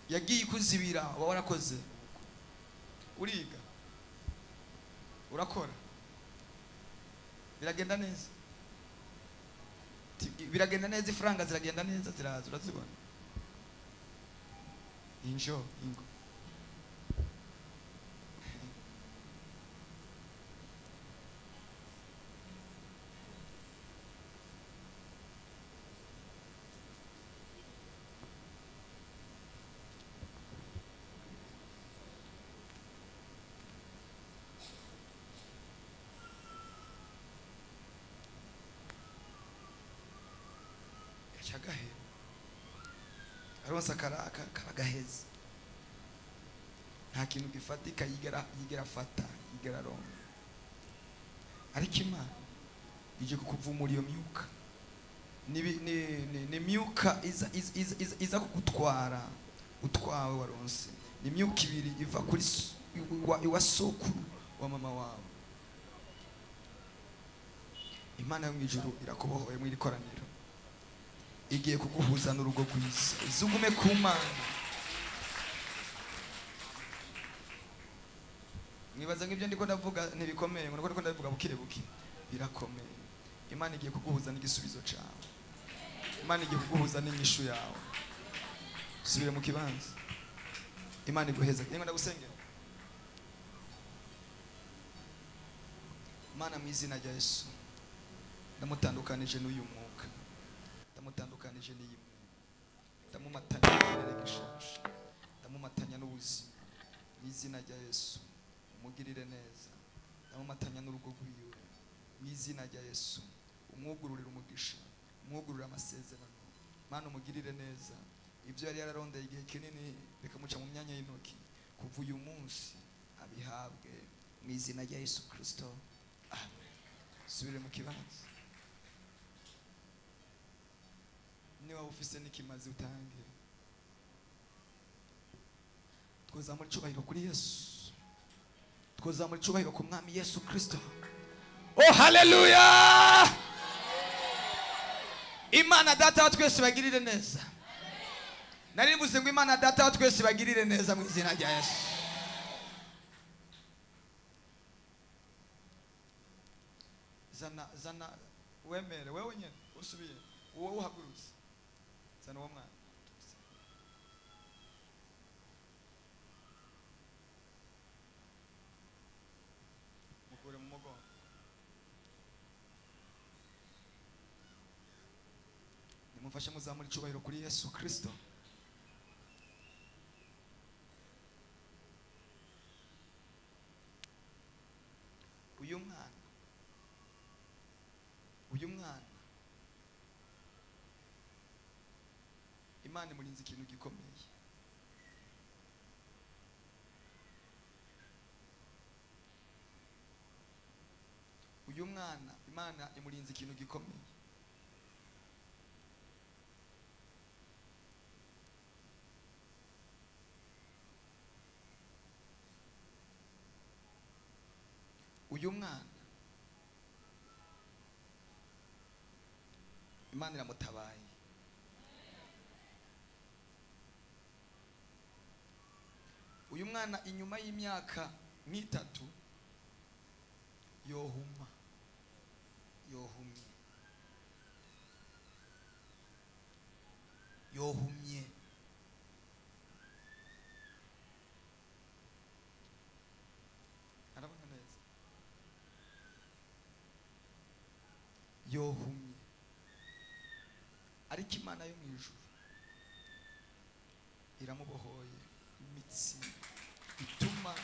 yagiye ikuzibira. Uba warakoze, uriga, urakora, biragenda neza, biragenda neza, ifaranga ziragenda neza, ziraza, urazibona. Injo ingo gahera aronsa karaka karagaheza, nta kintu gifatika yigera afata, yigera aronka. Ariko Imana ije kukuvumura iyo myuka. Ni myuka iza kugutwara utwawe waronse. Ni myuka ibiri iva kuri iwa sokuru wa mama wawe. Imana yo mu ijuru irakubohoye muri ikoraniro, igiye kuguhuza n'urugo rwiza. Uzugume ku Mana. Mwibaza nk'ibyo ndiko ndavuga ntibikomeye, ngo ndiko ndavuga buke buke, birakomeye. Imana igiye kuguhuza n'igisubizo cyawe. Imana igiye kuguhuza n'inyishu yawe. Subire mu kibanza. Imana iguheza. Ningo ndagusengera. Imana mu izina rya Yesu, ndamutandukanije n'uyu mwuka, ndamutandukanije n'iyi mwuka, ndamumatanya n'ikirere gishasha, ndamumatanya n'ubuzima mu izina rya Yesu. Umugirire neza, ndamumatanya n'urugo rwiwe mu izina rya Yesu. Umwugururire umugisha, umwugururire amasezerano. Mana umugirire neza, ibyo yari yararondeye igihe kinini bikamuca mu myanya y'intoki, kuva uyu munsi abihabwe mu izina rya Yesu Kristo, amen. Subire mu kibanza. Niba ufise n'ikimazi utange. Twazamura icyubahiro kuri Yesu, twazamura icyubahiro ku Mwami Yesu Kristo. Oh haleluya! Imana data wa twese bagirire neza. Nari mvuze ngo Imana data wa twese bagirire neza mu izina rya Yesu. Zana wemere wewe nyene usubiye, wowe uhagurutse, zana uwo mwana. Mukure mu mugongo. Nimufashe muzamura icyubahiro kuri Yesu Kristo. Uyu mwana Imana imurinze ikintu gikomeye. Uyu mwana Imana imurinze ikintu gikomeye. Uyu mwana Imana iramutabaye. Uyu mwana inyuma y'imyaka nk'itatu yohuma, yohumye, yohumye. Arabona neza, yohumye. Ariko Imana yo mu ijuru iramubohoye imitsi ituma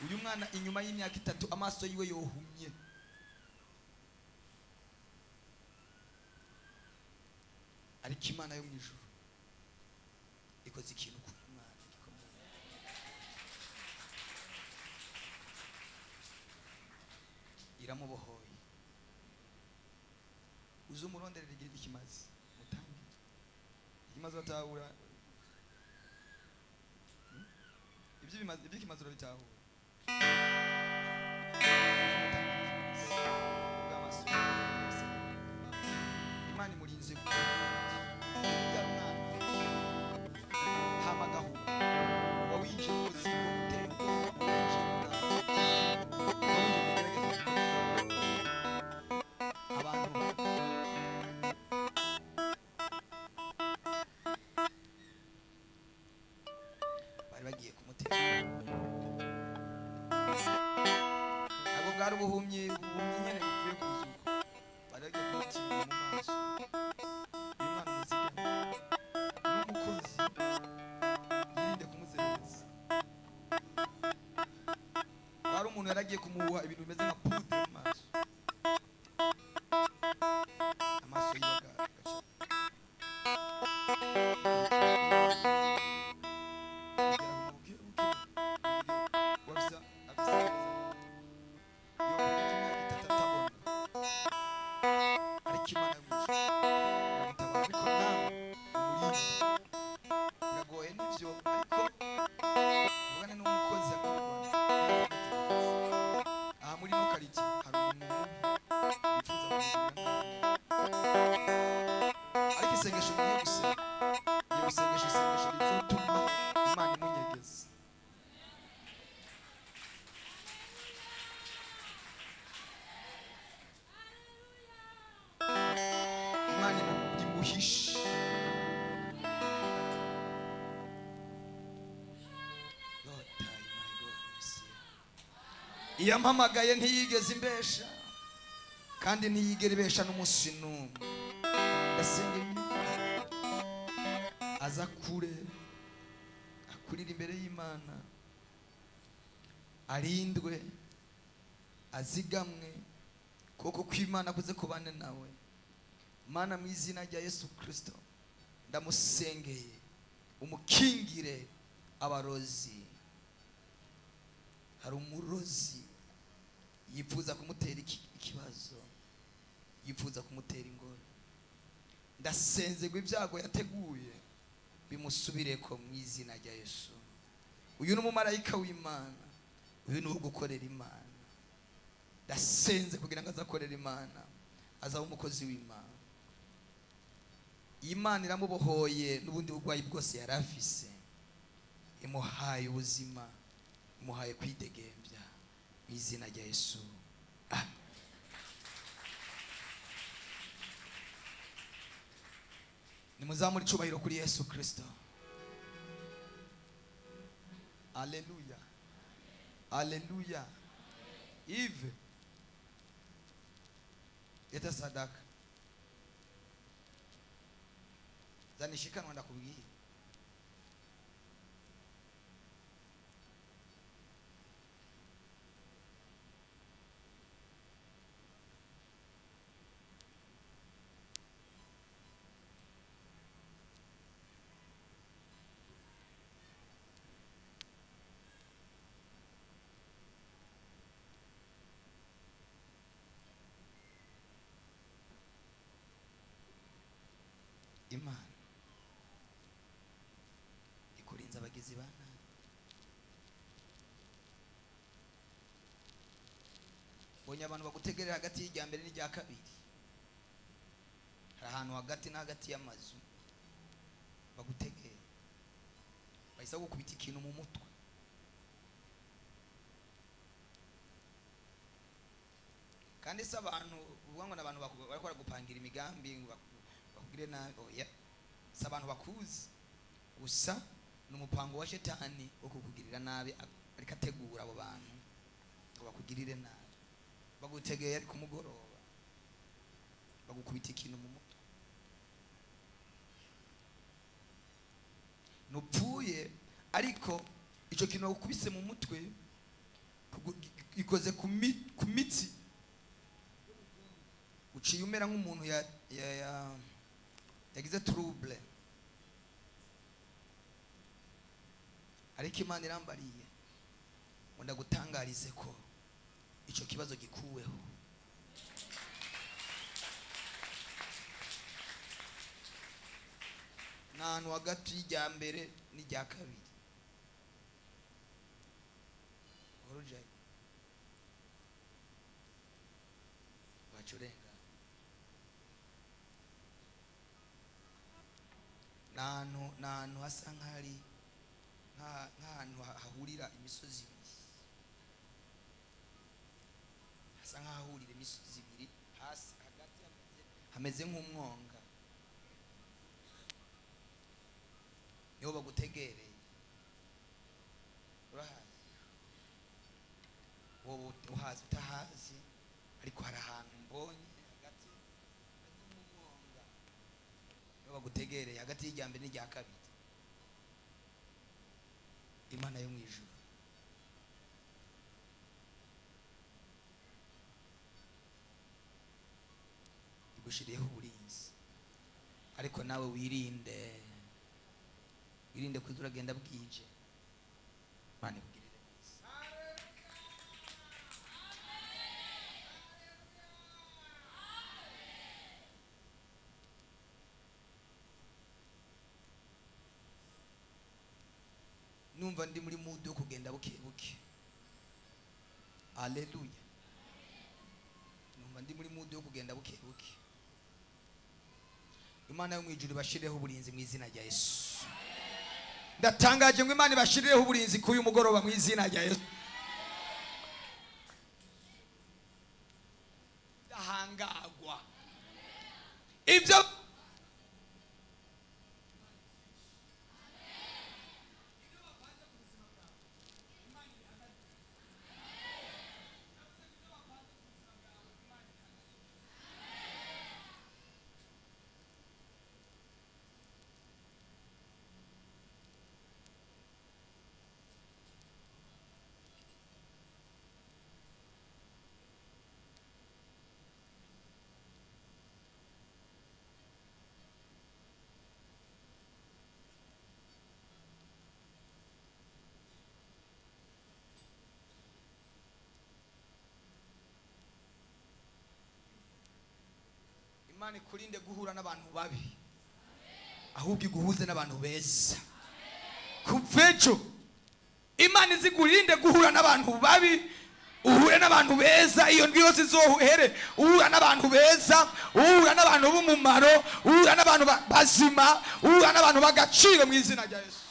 uyu mwana inyuma y'imyaka 3 amaso yiwe yohumye. Ariko Imana yo mu ijuru ikoze ikintu kuri mwana gikomeye. Iramubohoye. Uzumuronderera igihe ikimazi mutange ikimazi batahura ibyo bimaze, ibyo kimazi urabitahura. Imana imurinze kubyara umwana hama agahuma. Uba winjiye mu muzingo uteye ubwoba, winjiye mu bwato, uba winjiye mu igerageza rikomeye. Abantu bari bagiye kumutera. Ntabwo bwari ubuhumyi, ubuhumyi nyene buvuye ku zuko. Bari bagiye kumutira mu maso. Uyu mwana umuzigame n'umukozi, yirinde kumuzerereza. Wari umuntu yaragiye kumuhuha ibintu bimeze nka pudre mu maso, amaso yiwe agaca. Biragoye nivyo, ariko uvugane n'umukozi akubona. Aha muri ino kariti hari umuntu mubi wifuza kumugirira nabi, ariko isengesho ugiye gusenga, ugiye gusengesha isengesho rizotuma Imana imunyegeza. Imana imuhishe. Lord, my God, Messiah. Iyampamagaye ntiyigeze imbesha, kandi ntiyigera ibesha n'umunsi n'umwe. Ndasenga uyu mwana aza kure, akurire imbere y'Imana, arindwe, azigamwe, kuko kw'Imana kuze kubane nawe. Mana, mu izina rya Yesu Kristo ndamusengeye, umukingire abarozi. Hari umurozi yifuza kumutera ikibazo, yifuza kumutera ingorane. Ndasenze ngo ibyago yateguye bimusubireko mu izina rya Yesu. Uyu ni umumarayika w'Imana, uyu ni uwo gukorera Imana. Ndasenze kugira ngo azakorere Imana, azaba umukozi w'Imana. Imana iramubohoye n'ubundi burwayi bwose yari afise, imuhaye ubuzima, imuhaye kwidegembya mu izina rya Yesu. Amen. Nimuzamure icubahiro kuri Yesu Kristo. Alleluya, alleluya. Yves, leta sadaka, zana ishikanwa ndakubwiye. Imana ikurinze abagizi ba nabi. Mbonye abantu bagutegerera hagati y'irya mbere n'irya kabiri. Hari ahantu hagati na hagati y'amazu bagutegera, bahise gukubita ikintu mu mutwe. Kandi si abantu uvuga ngo ni abantu bariko baragupangira imigambi ngo bakugire nabi, oya, si abantu bakuzi, gusa ni umupango wa shetani wo kukugirira nabi, ariko ategura abo bantu ngo bakugirire nabi. Bagutegeye ari ku mugoroba, bagukubita ikintu mu mutwe, ntupfuye, ariko icyo kintu bagukubise mu mutwe ikoze ku mitsi, uciye umera nk'umuntu yagize trouble. Ariko Imana irambariye ngo ndagutangarize ko icyo kibazo gikuweho. Ni ahantu hagati y'irya mbere n'irya kabiri. Uhora ujayo waca urengana. Ni ahantu hasa nk'ahari nk'ahantu hahurira imisozi ibiri, hasa nk'ahahurira imisozi ibiri, hasi hagati hameze nk'umwonga, niho bagutegereye. Urahazi wowe, uhazi utahazi, ariko hari ahantu mbonye hagati hameze nk'umwonga, niho bagutegereye hagati y'irya mbere n'irya kabiri. Imana yo mu ijuru igushiriyeho uburinzi, ariko nawe wirinde, wirinde kuza uragenda bwije. Imana ikugirire neza. Numva ndi muri mood yo kugenda buke buke. Haleluya. Numva ndi muri mood yo kugenda buke buke. Imana yo mu ijuru ibashireho uburinzi mu izina rya Yesu. Ndatangaje ngo Imana ibashireho uburinzi kuri uyu mugoroba mu izina rya Yesu. Ndahangagwa ibyo Imana ikurinde guhura n'abantu babi, ahubwo iguhuze n'abantu beza. Kuva ejo Imana izigurinde guhura n'abantu babi, uhure n'abantu beza. Iyo ndwi yose izohere uhura n'abantu beza, uhura n'abantu b'umumaro, uhura n'abantu bazima, uhura n'abantu b'agaciro mu izina rya Yesu.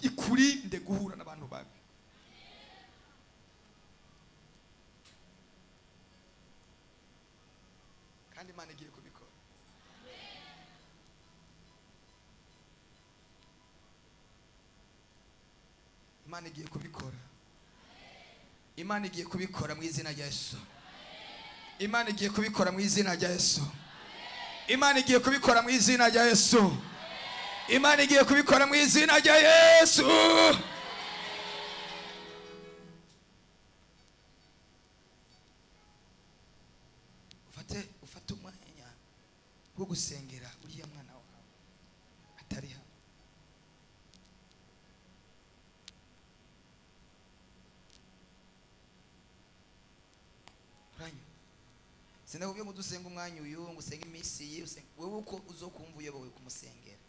Ikurinde guhura n'abantu babi. Kandi Imana igiye kubikora. Imana igiye kubikora. Imana igiye kubikora mu izina rya Yesu. Imana igiye kubikora mu izina rya Yesu. Imana igiye kubikora mu izina rya Yesu. Imana igiye kubikora mu izina rya Yesu. Ufate umwanya wo gusengera uriya mwana wawe atari hano. Uranyumva? Sindakubwiye ngo dusenga umwanya uyu, ngo usenge iminsi iyi, usenge wewe uko uzokumva uyobowe kumusengera,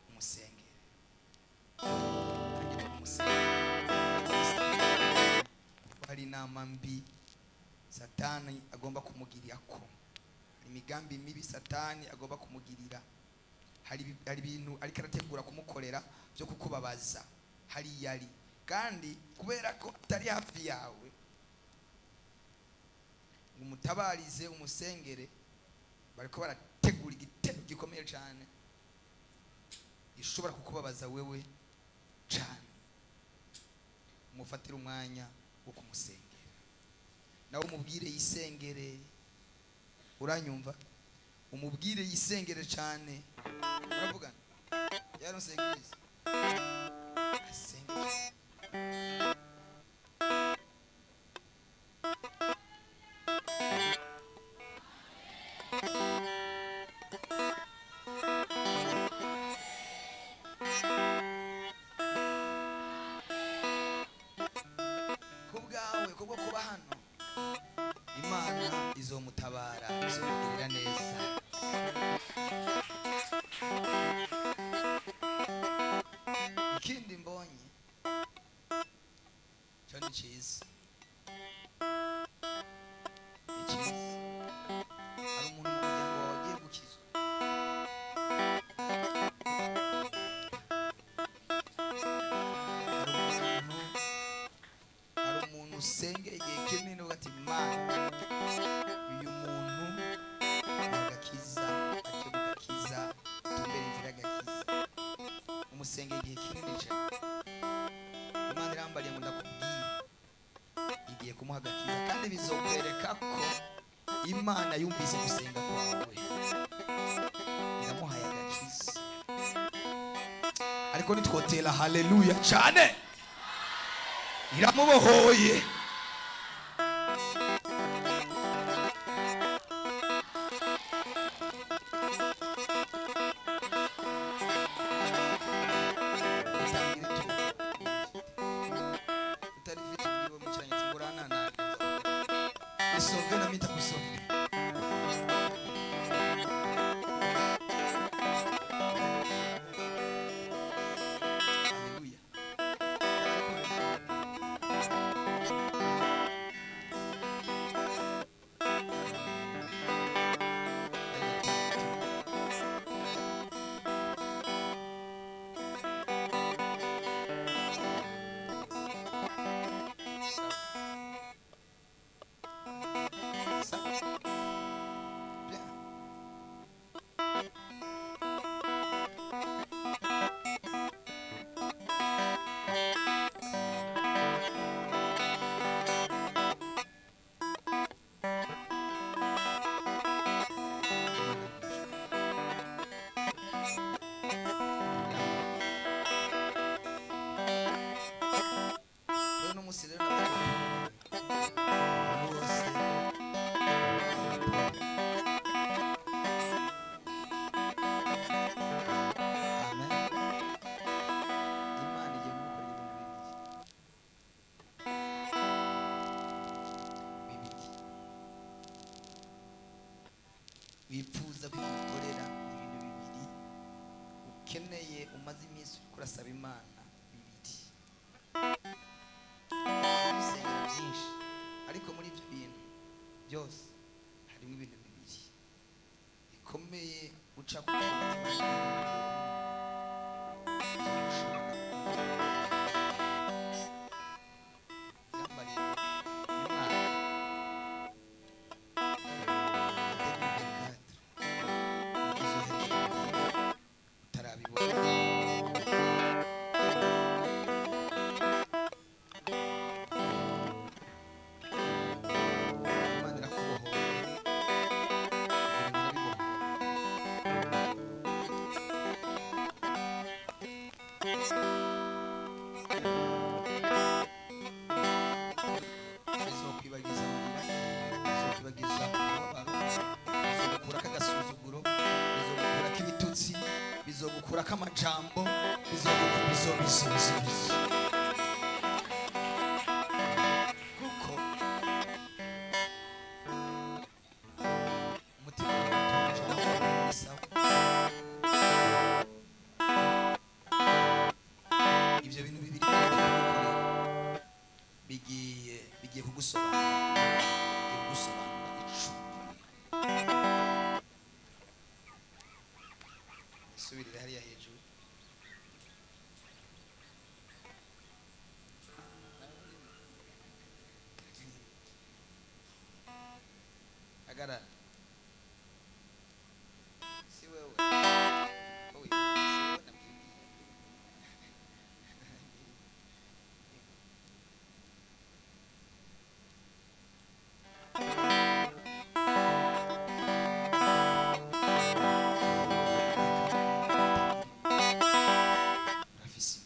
umusengere. Tangira kumusengera. Inama mbi Satani agomba kumugirira, ko hari imigambi mibi Satani agomba kumugirira, hari ibintu ariko arategura kumukorera byo kukubabaza hariya ari. Kandi kubera ko atari hafi yawe ngo umutabarize, umusengere, bariko barategura igitero gikomeye cyane gishobora kukubabaza wewe cyane. Umufatire umwanya wo kumusengera, nawe umubwire yisengere. Uranyumva? Umubwire yisengere cyane. Uravugana yaronse église, asenge. Ku bwawe, kubwo kuba hano, Imana izomutabara, izomugirira neza. Ikindi mbonye cyo ni cyiza, ni cyiza. Hari umuntu mu muryango wawe agiye gukizwa. Hari umuntu usengeye igihe kinini, uvuga ati: "Mana, uyu muntu ni agakiza, aje mu gakiza, tumbere inzira y'agakiza." Umusengeye igihe kinini cyane. Imana irambariye ngo ndakubwire, igiye kumuha agakiza, kandi bizokwereka ko Imana yumvise gusenga kwawe, iramuhaye agakiza. Ariko nitwotera haleluya cyane, iramubohoye. Utangire tu utarifite ubwiwe mucyanya kingurana nanjye isove na mita kusove. Haleluya. Ça. Bien. Rero uno munsi rero nawe bose. Amen. Imana igiye kugukorera ibintu bibiri bibiri wifuza kugukorera, ibintu bibiri ukeneye, umaze iminsi uriko urasaba Imana bibiri. Gusengera byinshi, ariko muri ibyo bintu byose harimo ibintu bibiri bikomeye uca ku mutima. Yambariye uyu mwaka 2024 uzohera utarabibona. Imana irakubohora, ibintu birabibohora. Bizokwibagiza amarira, bizokwibagiza umubabaro, bizogukurako agasuzuguro, bizogukurako ibitutsi, bizogukurako amajambo, bizoguku bizo bizo bizo bizo, kuko umutima wawe utuje, ni sawa. Ibyo bintu bibiri bigiye kugukorera bigiye Bigiye kugusobanura, bigiye kugusobanura icumi. Isubirire hariya hejuru. Hagarara. Si wewe. Oye, si wewe nabwiye. Urafise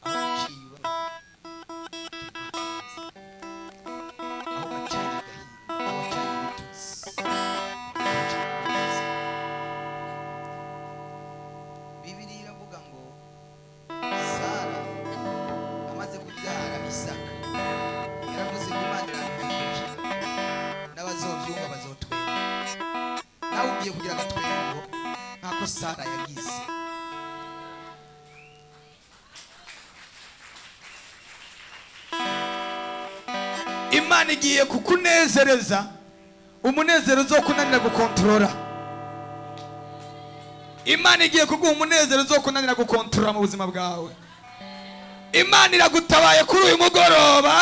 aho uciye uba aho wacanye agahinda, aho wacanye ibitutsi, aho wacanye neza. Bibiliya iravuga ngo Sara amaze kubyara Isaka yaravuze ngo Imana irantwengeje n'abazovyumva bazotwenga. Nawe ugiye kugira agatwengo nk'ako Sara yagize. Imana igiye kukunezereza umunezero uzokunanira gukontorora. Imana igiye kuguha umunezero uzokunanira gukontorora mu buzima bwawe. Imana iragutabaye kuri uyu mugoroba.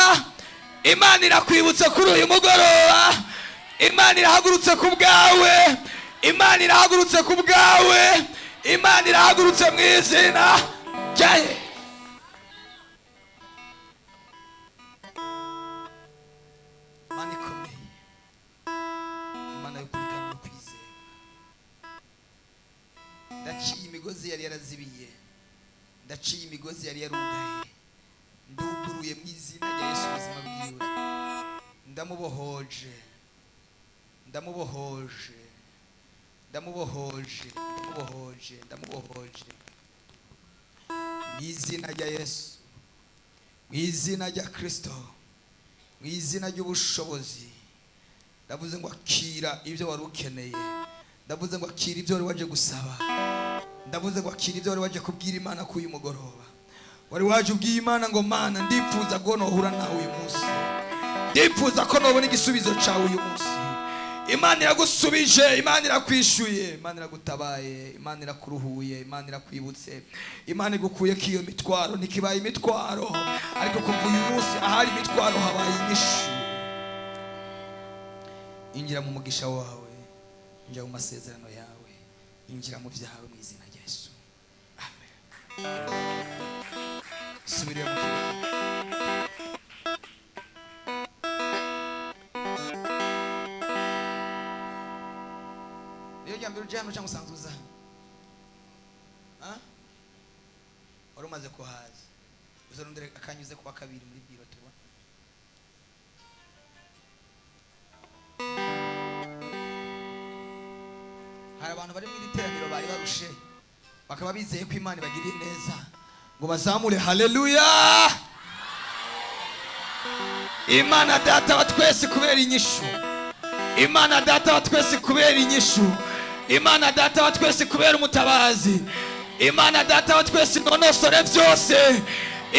Imana irakwibutsa kuri uyu mugoroba. Imana irahagurutse ku bwawe. Imana irahagurutse ku bwawe. Imana irahagurutse mu izina rya Yesu. Imana ikomeye, Imana y'ukuri kandi yo kwizerwa. Ndaciye imigozi yari yarazibiye, ndaciye imigozi yari yarugaye, nduguruye mu izina rya Yesu ubuzima bwiwe. Ndamubohoje, ndamubohoje, ndamubohoje, ndamubohoje, ndamubohoje mu izina rya Yesu, mu izina rya Kristo, mu izina ry'ubushobozi. Ndavuze ngo akira ibyo wari ukeneye. Ndavuze ngo akira ibyo wari waje gusaba. Ndavuze ngo akira ibyo wari waje kubwira Imana kuri uyu mugoroba. Wari waje ubwiye Imana ngo Mana, ndipfuza ko nohura nawe uyu munsi, ndipfuza ko nobona igisubizo cyawe uyu munsi. Imana iragusubije, Imana irakwishuye, Imana iragutabaye, Imana irakuruhuye, Imana irakwibutse, Imana igukuyeko iyo mitwaro. Ntikibaye imitwaro, ariko kuva uyu munsi ahari imitwaro habaye inyishu. Injira mu mugisha wawe, injira mu masezerano yawe, injira mu byawe mu izina rya Yesu. Amen. Subirira mu kigo. Niyo rya mbere uje hano cyangwa usanzwe uza hano? Ah? Wari umaze kuhaza. Uzarondere akanyuze kuwa kabiri muri biro tubona. Hari abantu bari mu iri teraniro bari barushe, bakaba bizeye ko Imana ibagiriye neza, ngo bazamure haleluya. Imana data wa twese kubera inyishu. Imana data wa twese kubera inyishu. Imana data wa twese kubera umutabazi. Imana data wa twese inonosore byose.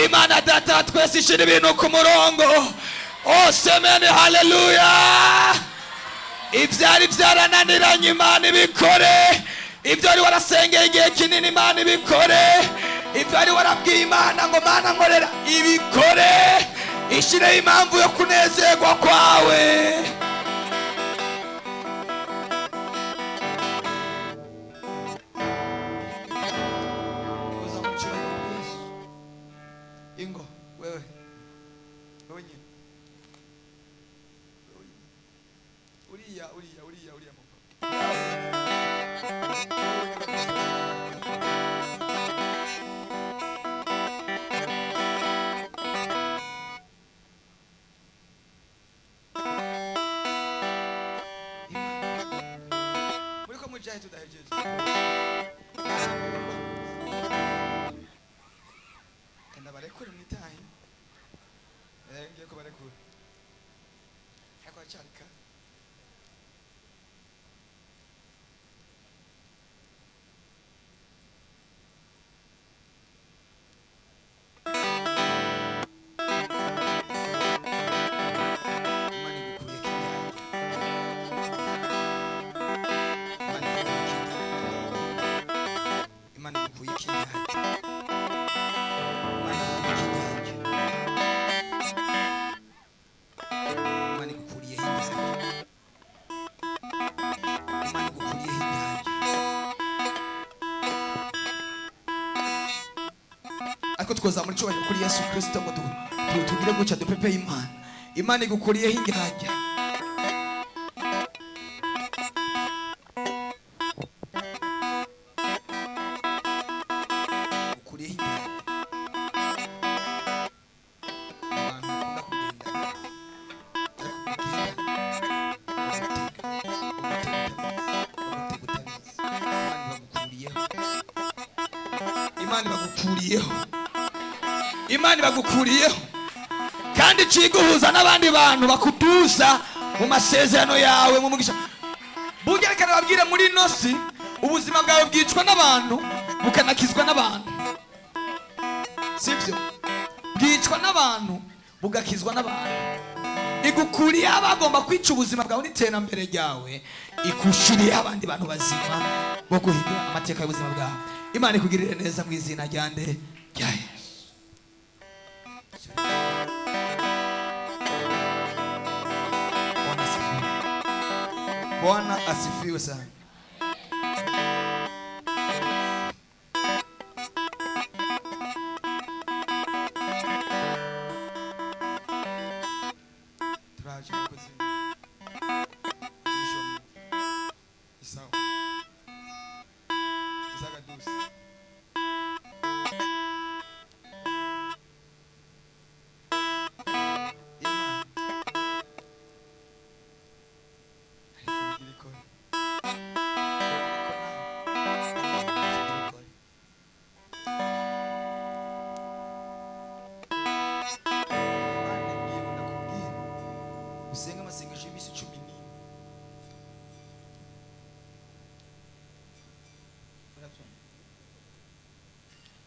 Imana data wa twese ishyira ibintu ku murongo. Osemene haleluya. Ibyari byarananiranye Imana ibikore. Ibyo wari warasengeye igihe kinini Imana ibikore. Ibyo wari warabwiye Imana ngo Mana nkorera, ibikore. Ishyireho impamvu yo kunezerwa kwawe. Uza mu cyubahiro kuri Yesu. Ingo wewe, wewe nyine, wewe nyine. Uriya, uriya, uriya, uriya mupapa. Muriko mujahe tudahejeje. Kanda barekure mwitahe. Ngiye kubarekura. Ariko haracyari kare. Ariko twozamura icyubahiro kuri Yesu Kristo ngo tugire gutya dupepeye Imana. Imana igukuriyeho indyarya. Ukuriyeho indyarya. Abantu bakunda kugendana, ariko kugendana bagutega, bagutega utabizi, bagutega utabizi. Imana ibagukuriyeho. Imana ibagukuriyeho. Imana ibagukuriyeho. Kandi iciguhuza n'abandi bantu bakuduza mu masezerano yawe, mu mugisha. Burya reka nababwire, muri ino si ubuzima bwawe bwicwa n'abantu bukanakizwa n'abantu, sibyo? Bwicwa n'abantu bugakizwa n'abantu. Igukuriyeho abagomba kwica ubuzima bwawe n'iterambere ryawe, ikushiriyeho abandi bantu bazima bo guhindura amateka y'ubuzima bwawe. Imana ikugirire neza mu izina rya nde? Rya Yesu. Bwana asifiwe. Bwana asifiwe sana. Turaje mukozi. Mtumishi wa Mungu. Isawa. Isaka dusi. Imana. Hari ikintu igira ikora. Ariko nawe igira ikora. Imana igiye ngo ndakubwire usenge amasengesho y'iminsi 14. Urabyumva?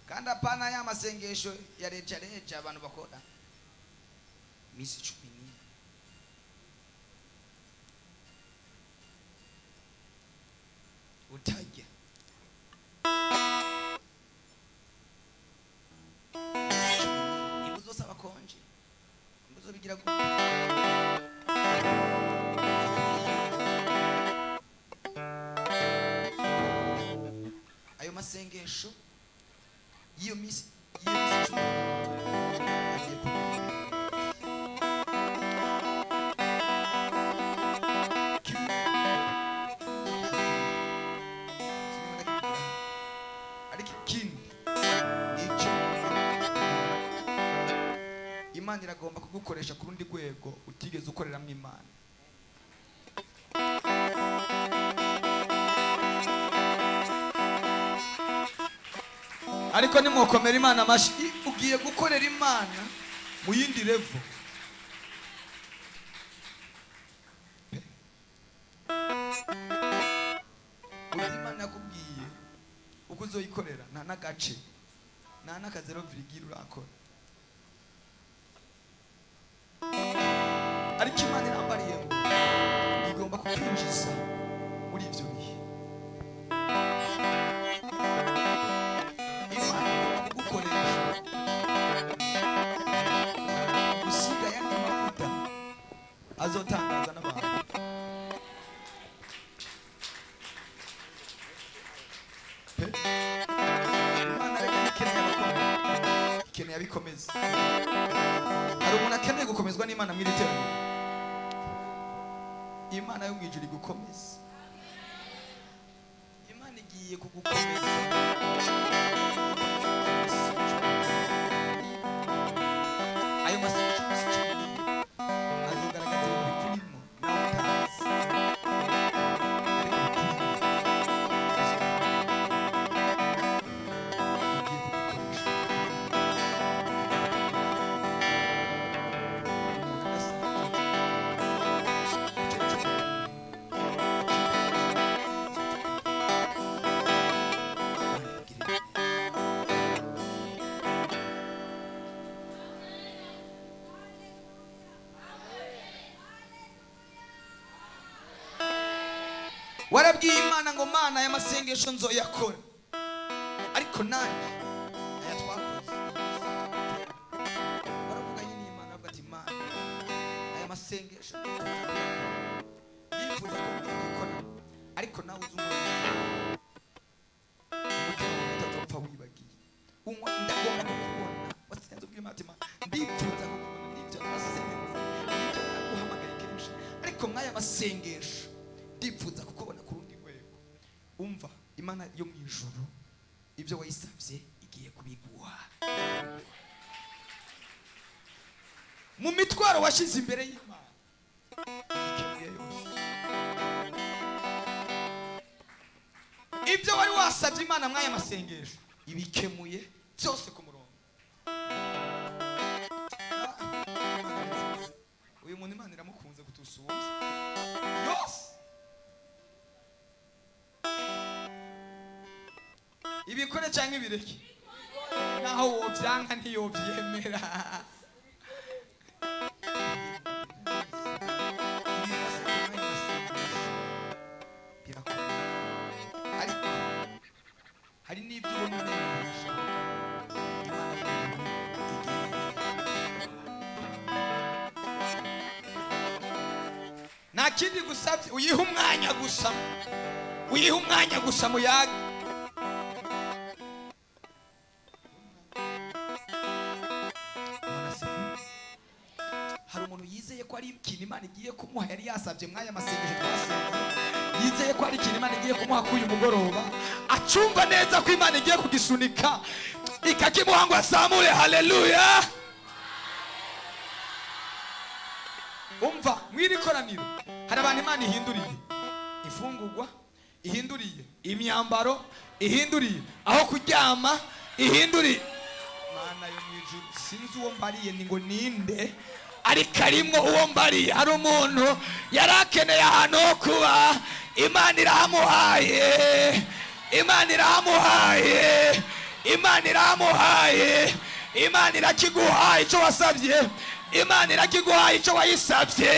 Kandi apana ya masengesho ya reja reja abantu bakora, iminsi 14. Utajya iminsi 14, nimba uzosaba konje, nimba uzobigira gute. Ayo masengesho y'iyo minsi 10 agiye kugira kimwe. Sinema ndakibwira. Ariko ikindi nicyo, Imana iragomba kugukoresha ku rundi rwego utigeze ukoreramo Imana. Ariko nimwokomera Imana amashyi. Ugiye gukorera Imana mu yindi level pe. Uburyo Imana yakubwiye uko uzoyikorera, nta n'agace, nta n'akazero virigire urakora. Ariko Imana irambariye ngo igomba kukwinjiza muri ibyo bihe. Imana igomba kugukoresha, gusiga ayandi mavuta azotangaza n'abantu pe. Imana reka ikeneye abakomeye, ikeneye abikomeza. Hari umuntu akeneye gukomezwa n'Imana mu iri teraniro. Imana yo mu ijuru igukomeza. Imana igiye kugukomeza. Ayo masengesho y'iminsi 14 azogaragaza ibintu bikurimo nawe utazi, ariko bikurimo. Igiye kugukoresha umuntu adasanzwe. Icyo ni cyo Imana ikugirire neza. Warabwiye Imana ngo: "Mana, aya masengesho nzoyakora, ariko nanjye aya twakoze." Waravuganye n'Imana, avuga ati: "Imana, aya masengesho ndifuza kuyakora, ndifuza ko ngikora, ariko nawe uzi umutima, umutima wawe utazopfa wibagiye unywa, ndagomba kukubona." Imana ati, "Mana, ndipfuza kukubona, nibyo narasenze, nibyo naraguhamagaye kenshi, ariko mw'aya masengesho ndipfuza kukubona ku rundi rwego." Umva, Imana yo mu ijuru ibyo wayisabye igiye kubiguha. Mu mitwaro washyize imbere y'Imana ikemuye yose. Ibyo wari wasabye Imana mw'aya masengesho ibikemuye byose ku murongo. Uyu muntu Imana iramukunze kutusumbya yose. Ibikore cyangwa ibireke, naho wobyanka ntiyobyemera. Birakomeye, ariko hari n'ibyo ubona umengo ntibishoboka, Imana igiye. Nta kindi gusabye, uyihe umwanya gusa, uyihe umwanya gusa muyaga. Bwana asifiwe. Hari umuntu yizeye ko ari ikintu Imana igiye kumuha yari yasabye mw'aya masengesho twasenze, yizeye ko ari ikintu Imana igiye kumuha k'uyu mugoroba, acumva neza ko Imana igiye kugisunika ikakimuha ngo azamure haleluya. Umva, mw'iri koraniro hari abantu Imana ihinduriye ifungurwa, ihinduriye imyambaro, ihinduriye aho kuryama, ihinduriye. Mana yo mu ijuru, sinzi uwo mbariye ni ngo ninde, ariko arimwo uwo mbariye. Hari umuntu yari akeneye ahantu ho kuba, Imana irahamuhaye, Imana irahamuhaye, Imana irahamuhaye. Imana irakiguhaye icyo wasabye, Imana irakiguhaye icyo wayisabye.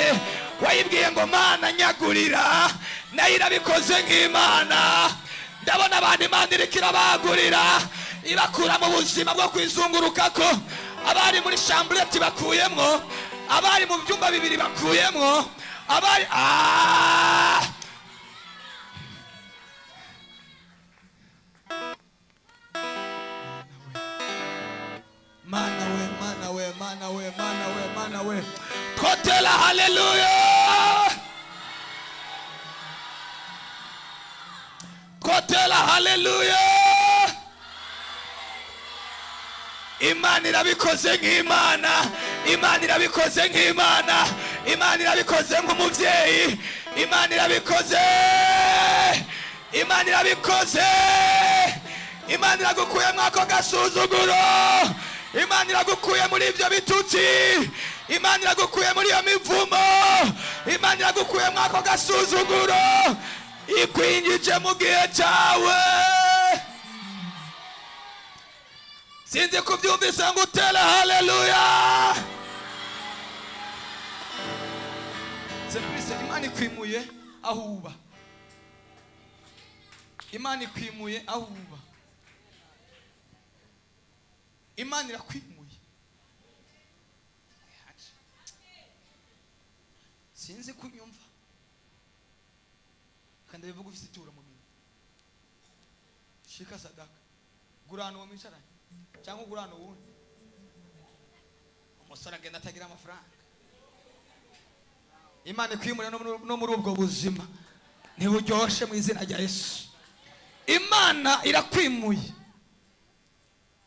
Wayibwiye ngo "Mana nyagurira", nayo irabikoze nk'Imana. Ndabona abantu Imana iriko irabagurira, ibakura mu buzima bwo kwizungurukako. Abari muri chambrette bakuyemwo, abari mu byumba bibiri bakuyemwo, abari. Ah! Mana we, Mana we, Mana we, Mana we, Mana we, kotela haleluya, kotela haleluya. Imana irabikoze nk'Imana, Imana irabikoze nk'Imana, Imana irabikoze nk'umubyeyi. Imana irabikoze, Imana irabikoze. Imana iragukuye mwako gasuzuguro, Imana iragukuye muri ibyo bitutsi, Imana iragukuye muri iyo mivumo, Imana iragukuye mwako gasuzuguro, ikwinjije mu gihe cyawe. Sinzi kubyumvise ngo utere haleluya. Serivisi, Imana ikwimuye aho uba, Imana ikwimuye aho uba, Imana irakwimuye. Sinzi kunyumva kandi bivuga ufite ituro mu minwe. Shika sadaka, gurana uwo mwicaranye cyangwa ugurana uwundi. Umusore agenda atagira amafaranga, Imana ikwimure no muri ubwo buzima ntiburyoshe mu izina rya Yesu. Imana irakwimuye,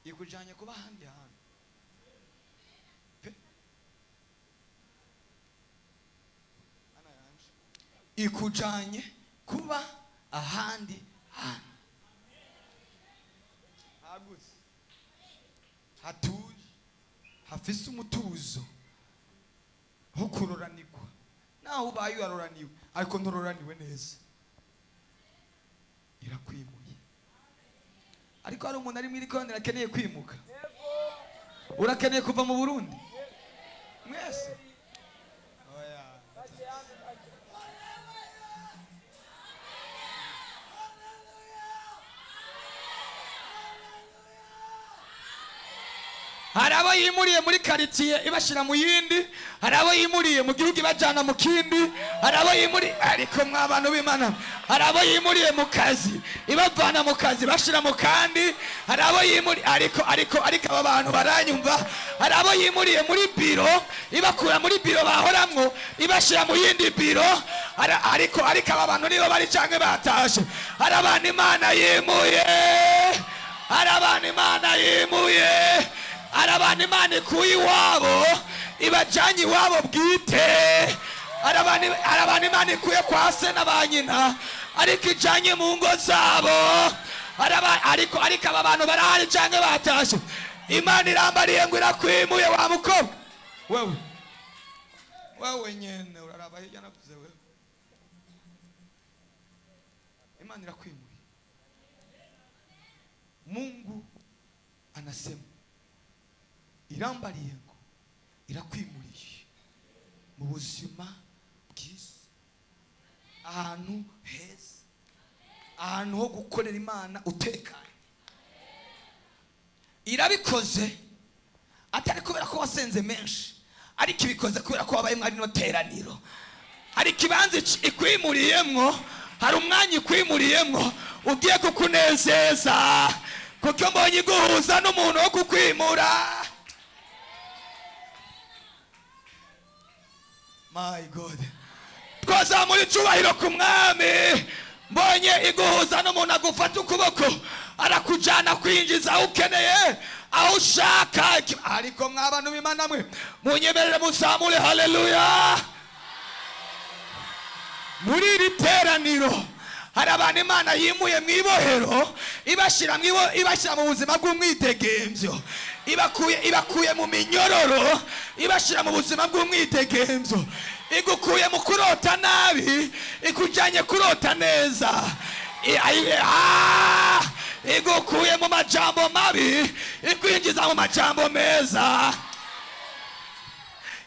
ikujyanye kuba ahandi hantu pe. Mana yanje, ikujyanye kuba ahandi hantu hagutse, hatuje, hafise umutuzo ho kuroranirwa. Naho ubaye uraroraniwe ariko nturoraniwe neza. Irakwimuye. Ariko hari umuntu ari mu iri koraniro akeneye kwimuka? Urakeneye kuva mu Burundi? Mwese? Oya. Hari abo yimuriye muri karitsiye ibashyira mu yindi, hari abo yimuriye mu gihugu ibajyana mu kindi, hari abo yimuriye, ariko mwa bantu b'Imana, hari abo yimuriye mu kazi ibavana mu kazi bashyira mu kandi, hari abo yimuriye, ariko aba bantu baranyumva, hari abo yimuriye muri biro ibakura muri biro bahoramwo ibashyira mu yindi biro, ariko aba bantu nibo bari canke batashe. Hari abantu Imana yimuye, hari abantu Imana yimuye, hari abantu Imana ikuye iwabo ibajanye iwabo bwite, hari abantu Imana ikuye kwa se na ba nyina ariko ijanye mu ngo zabo, ariko aba bantu barahari canke batashe. Imana irambariye ngo irakwimuye wa mukobwa wewe nyene uraraba hirya navuze wewe. Imana irakwimuye. Mungu anasema irambariye ngo irakwimuriye mu buzima bwiza, ahantu heza, ahantu ho gukorera Imana utekanye. Irabikoze atari kubera ko wasenze menshi, ariko ibikoze kubera ko wabaye mwari no teraniro. Hari ikibanza ikwimuriyemwo, hari umwanya ikwimuriyemwo ugiye kukunezeza, kuko mbonye iguhuza n'umuntu wo kukwimura. My God, twazamura icyubahiro ku mwami. Mbonye iguhuza n'umuntu agufata ukuboko arakujana kwinjiza aho ukeneye, aho ushaka. Ariko mwa bantu b'Imana mwe, munyemerere muzamure haleluya. Muri iri teraniro hari abantu Imana yimuye mu ibohero ibashyira mu buzima bw'umwidegemvyo, ibakuye mu minyororo ibashyira mu buzima bw'umwidegemvyo, igukuye mu kurota nabi ikujyanye kurota neza, igukuye mu majambo mabi ikwinjiza mu majambo meza.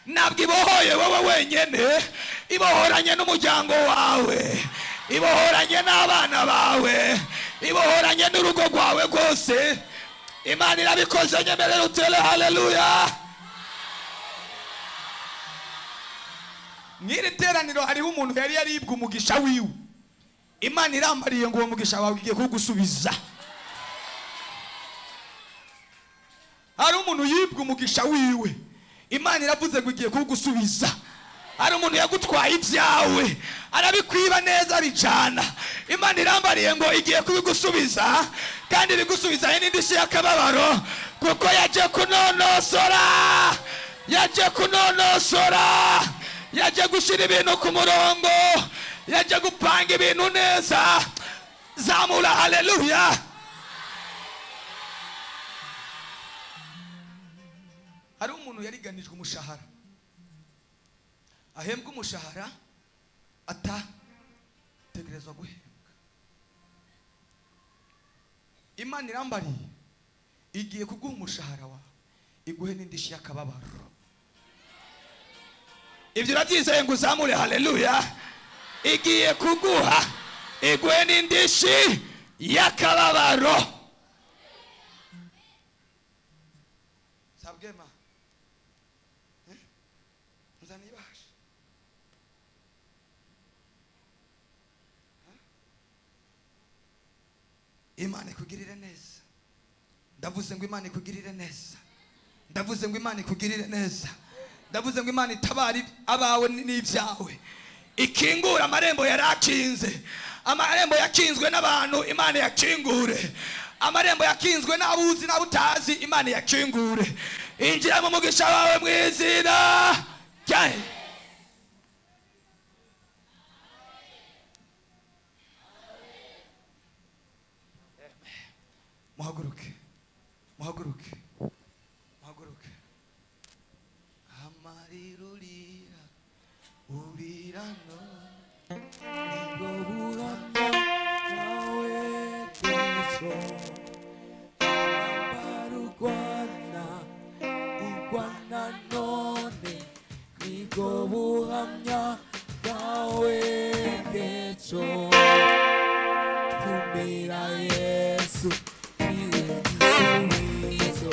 Ntabwo ibohoye wowe wenyene, ibohoranye n'umuryango wawe, ibohoranye n'abana bawe, ibohoranye n'urugo rwawe rwose. Imana irabikoze, nyemerera utere haleluya. Mw'iri teraniro hariho umuntu yari yaribwa umugisha wiwe. Imana irambariye ngo uwo mugisha wawe ugiye kugusubiza. Hari umuntu yibwa umugisha wiwe, Imana iravuze ngo igiye kugusubiza. Hari umuntu yagutwaye ibyawe arabikwiba neza bijana, Imana irambariye ngo igiye kubigusubiza, kandi ibigusubiza n'indishyi y'akababaro, kuko yaje kunonosora, yaje kunonosora, yaje gushyira ibintu ku murongo, yaje gupanga ibintu neza. Zamura haleluya. Hari umuntu yariganijwe umushahara, ahembwa umushahara atategerezwa guhembwa. Imana irambariye igiye kuguha umushahara wawe, iguhe n'indishyi y'akababaro. Ibyo urabyizeye ngo uzamure haleluya. Igiye kuguha iguhe n'indishyi y'akababaro. Sabwema nzanibasha Imana ikugirire neza. Ndavuze ngo Imana ikugirire neza. Ndavuze ngo Imana ikugirire neza. Ndavuze ngo Imana itabare abawe n'ibyawe, ikingura amarembo yarakinze, amarembo yakinzwe n'abantu Imana yakingure, amarembo yakinzwe n'abuzi n'abutazi Imana yakingure. Injira mu mugisha wawe mu izina ryayo. Muhaguruke, muhaguruke, muhaguruke. Amarira urira, urira no nibwo buhamya bwawe bw'ejo. Intambara urwana, urwana none, nibwo buhamya bwawe bw'ejo. Tumira Yesu, niwe gisubizo.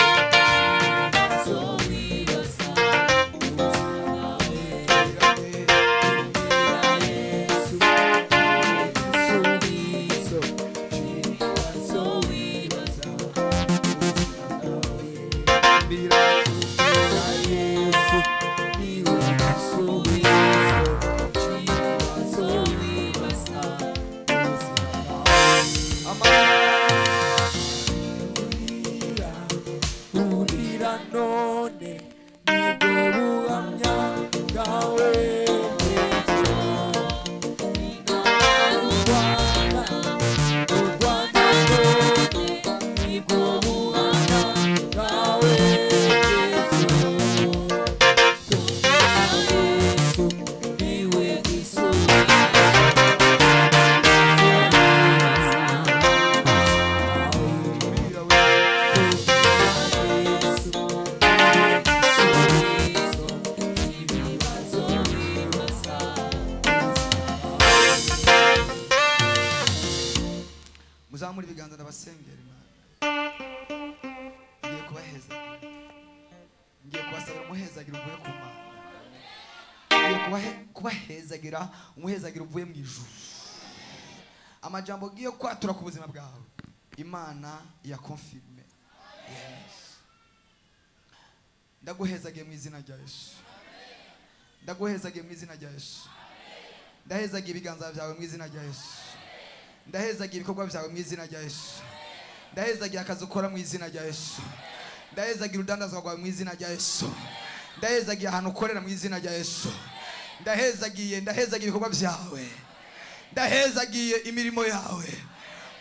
Turirimbira. Yesu niwe gisubizo cy'ibibazo wibaza ubuzima bwawe. Urira none nibwo buhamya bwawe bw'ejo. Urwana, urwana none nibwo buhamya bwawe bw'ejo. Yesu niwe gisubizo. Turirimbira we. Muzamure ibiganza, ndabasengera. Imana ngiye kubaheza, ngiye kubasabira umuhezagira uvuye ku Mana, ngiye kubahezagira umuhezagira uvuye mu ijuru. Amajambo ngiye kwatura ku buzima bwawe, Imana ya confirme yemeze. Ndaguhezagiye mu izina rya Yesu, ndaguhezagiye mu izina rya Yesu. Ndahezagiye ibiganza byawe mu izina rya Yesu. Ndahezagiye ibikorwa byawe mu izina rya Yesu. Ndahezagiye akazi ukora mu izina rya Yesu. Ndahezagiye urudandazwa rwawe mu izina rya Yesu. Ndahezagiye ahantu ukorera mu izina rya Yesu. Ndahezagiye, ndahezagiye ibikorwa byawe, ndahezagiye imirimo yawe.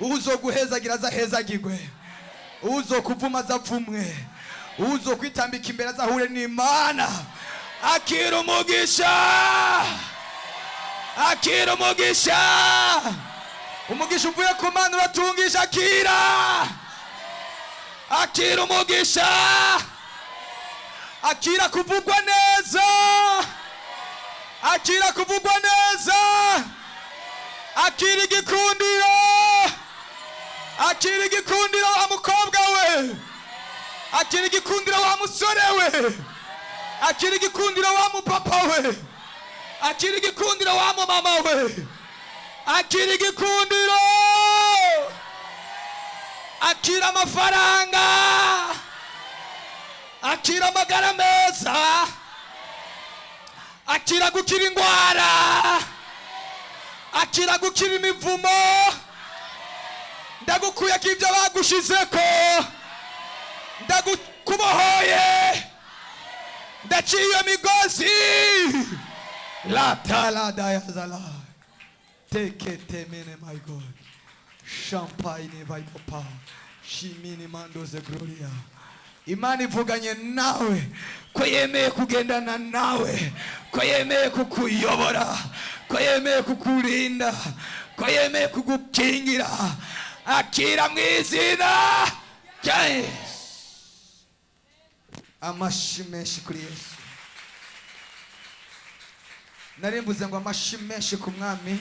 Uzoguhezagira azahezagirwe, uzokuvuma azapfumwe, uzokwitambika imbere azahure n'Imana. Akira umugisha, akira umugisha. Umugisha uvuye ku Mana uratungisha. Akira, akira umugisha, akira kuvugwa neza, akira kuvugwa neza, akira igikundiro, akira igikundiro wa mukobwa we, akira igikundiro wa musore we, akira igikundiro wa mupapa we, akira igikundiro wa mumama we, akira igikundiro, akira amafaranga, akira amagara meza, akira gukira indwara, akira gukira imivumo. Ndagukuyeko ibyo bagushizeko, ndakubohoye, ndaciye iyo migozi. Lataladayazala teketemene. My God, champagne vaipopa shimini mandoze gloria. Imana ivuganye nawe ko yemeye kugendana nawe, ko yemeye kukuyobora, ko yemeye kukurinda, ko yemeye kugukingira. Akira mu izina rya Yesu. Amashi menshi kuri Yesu. Nari mvuze ngo amashi menshi ku Mwami.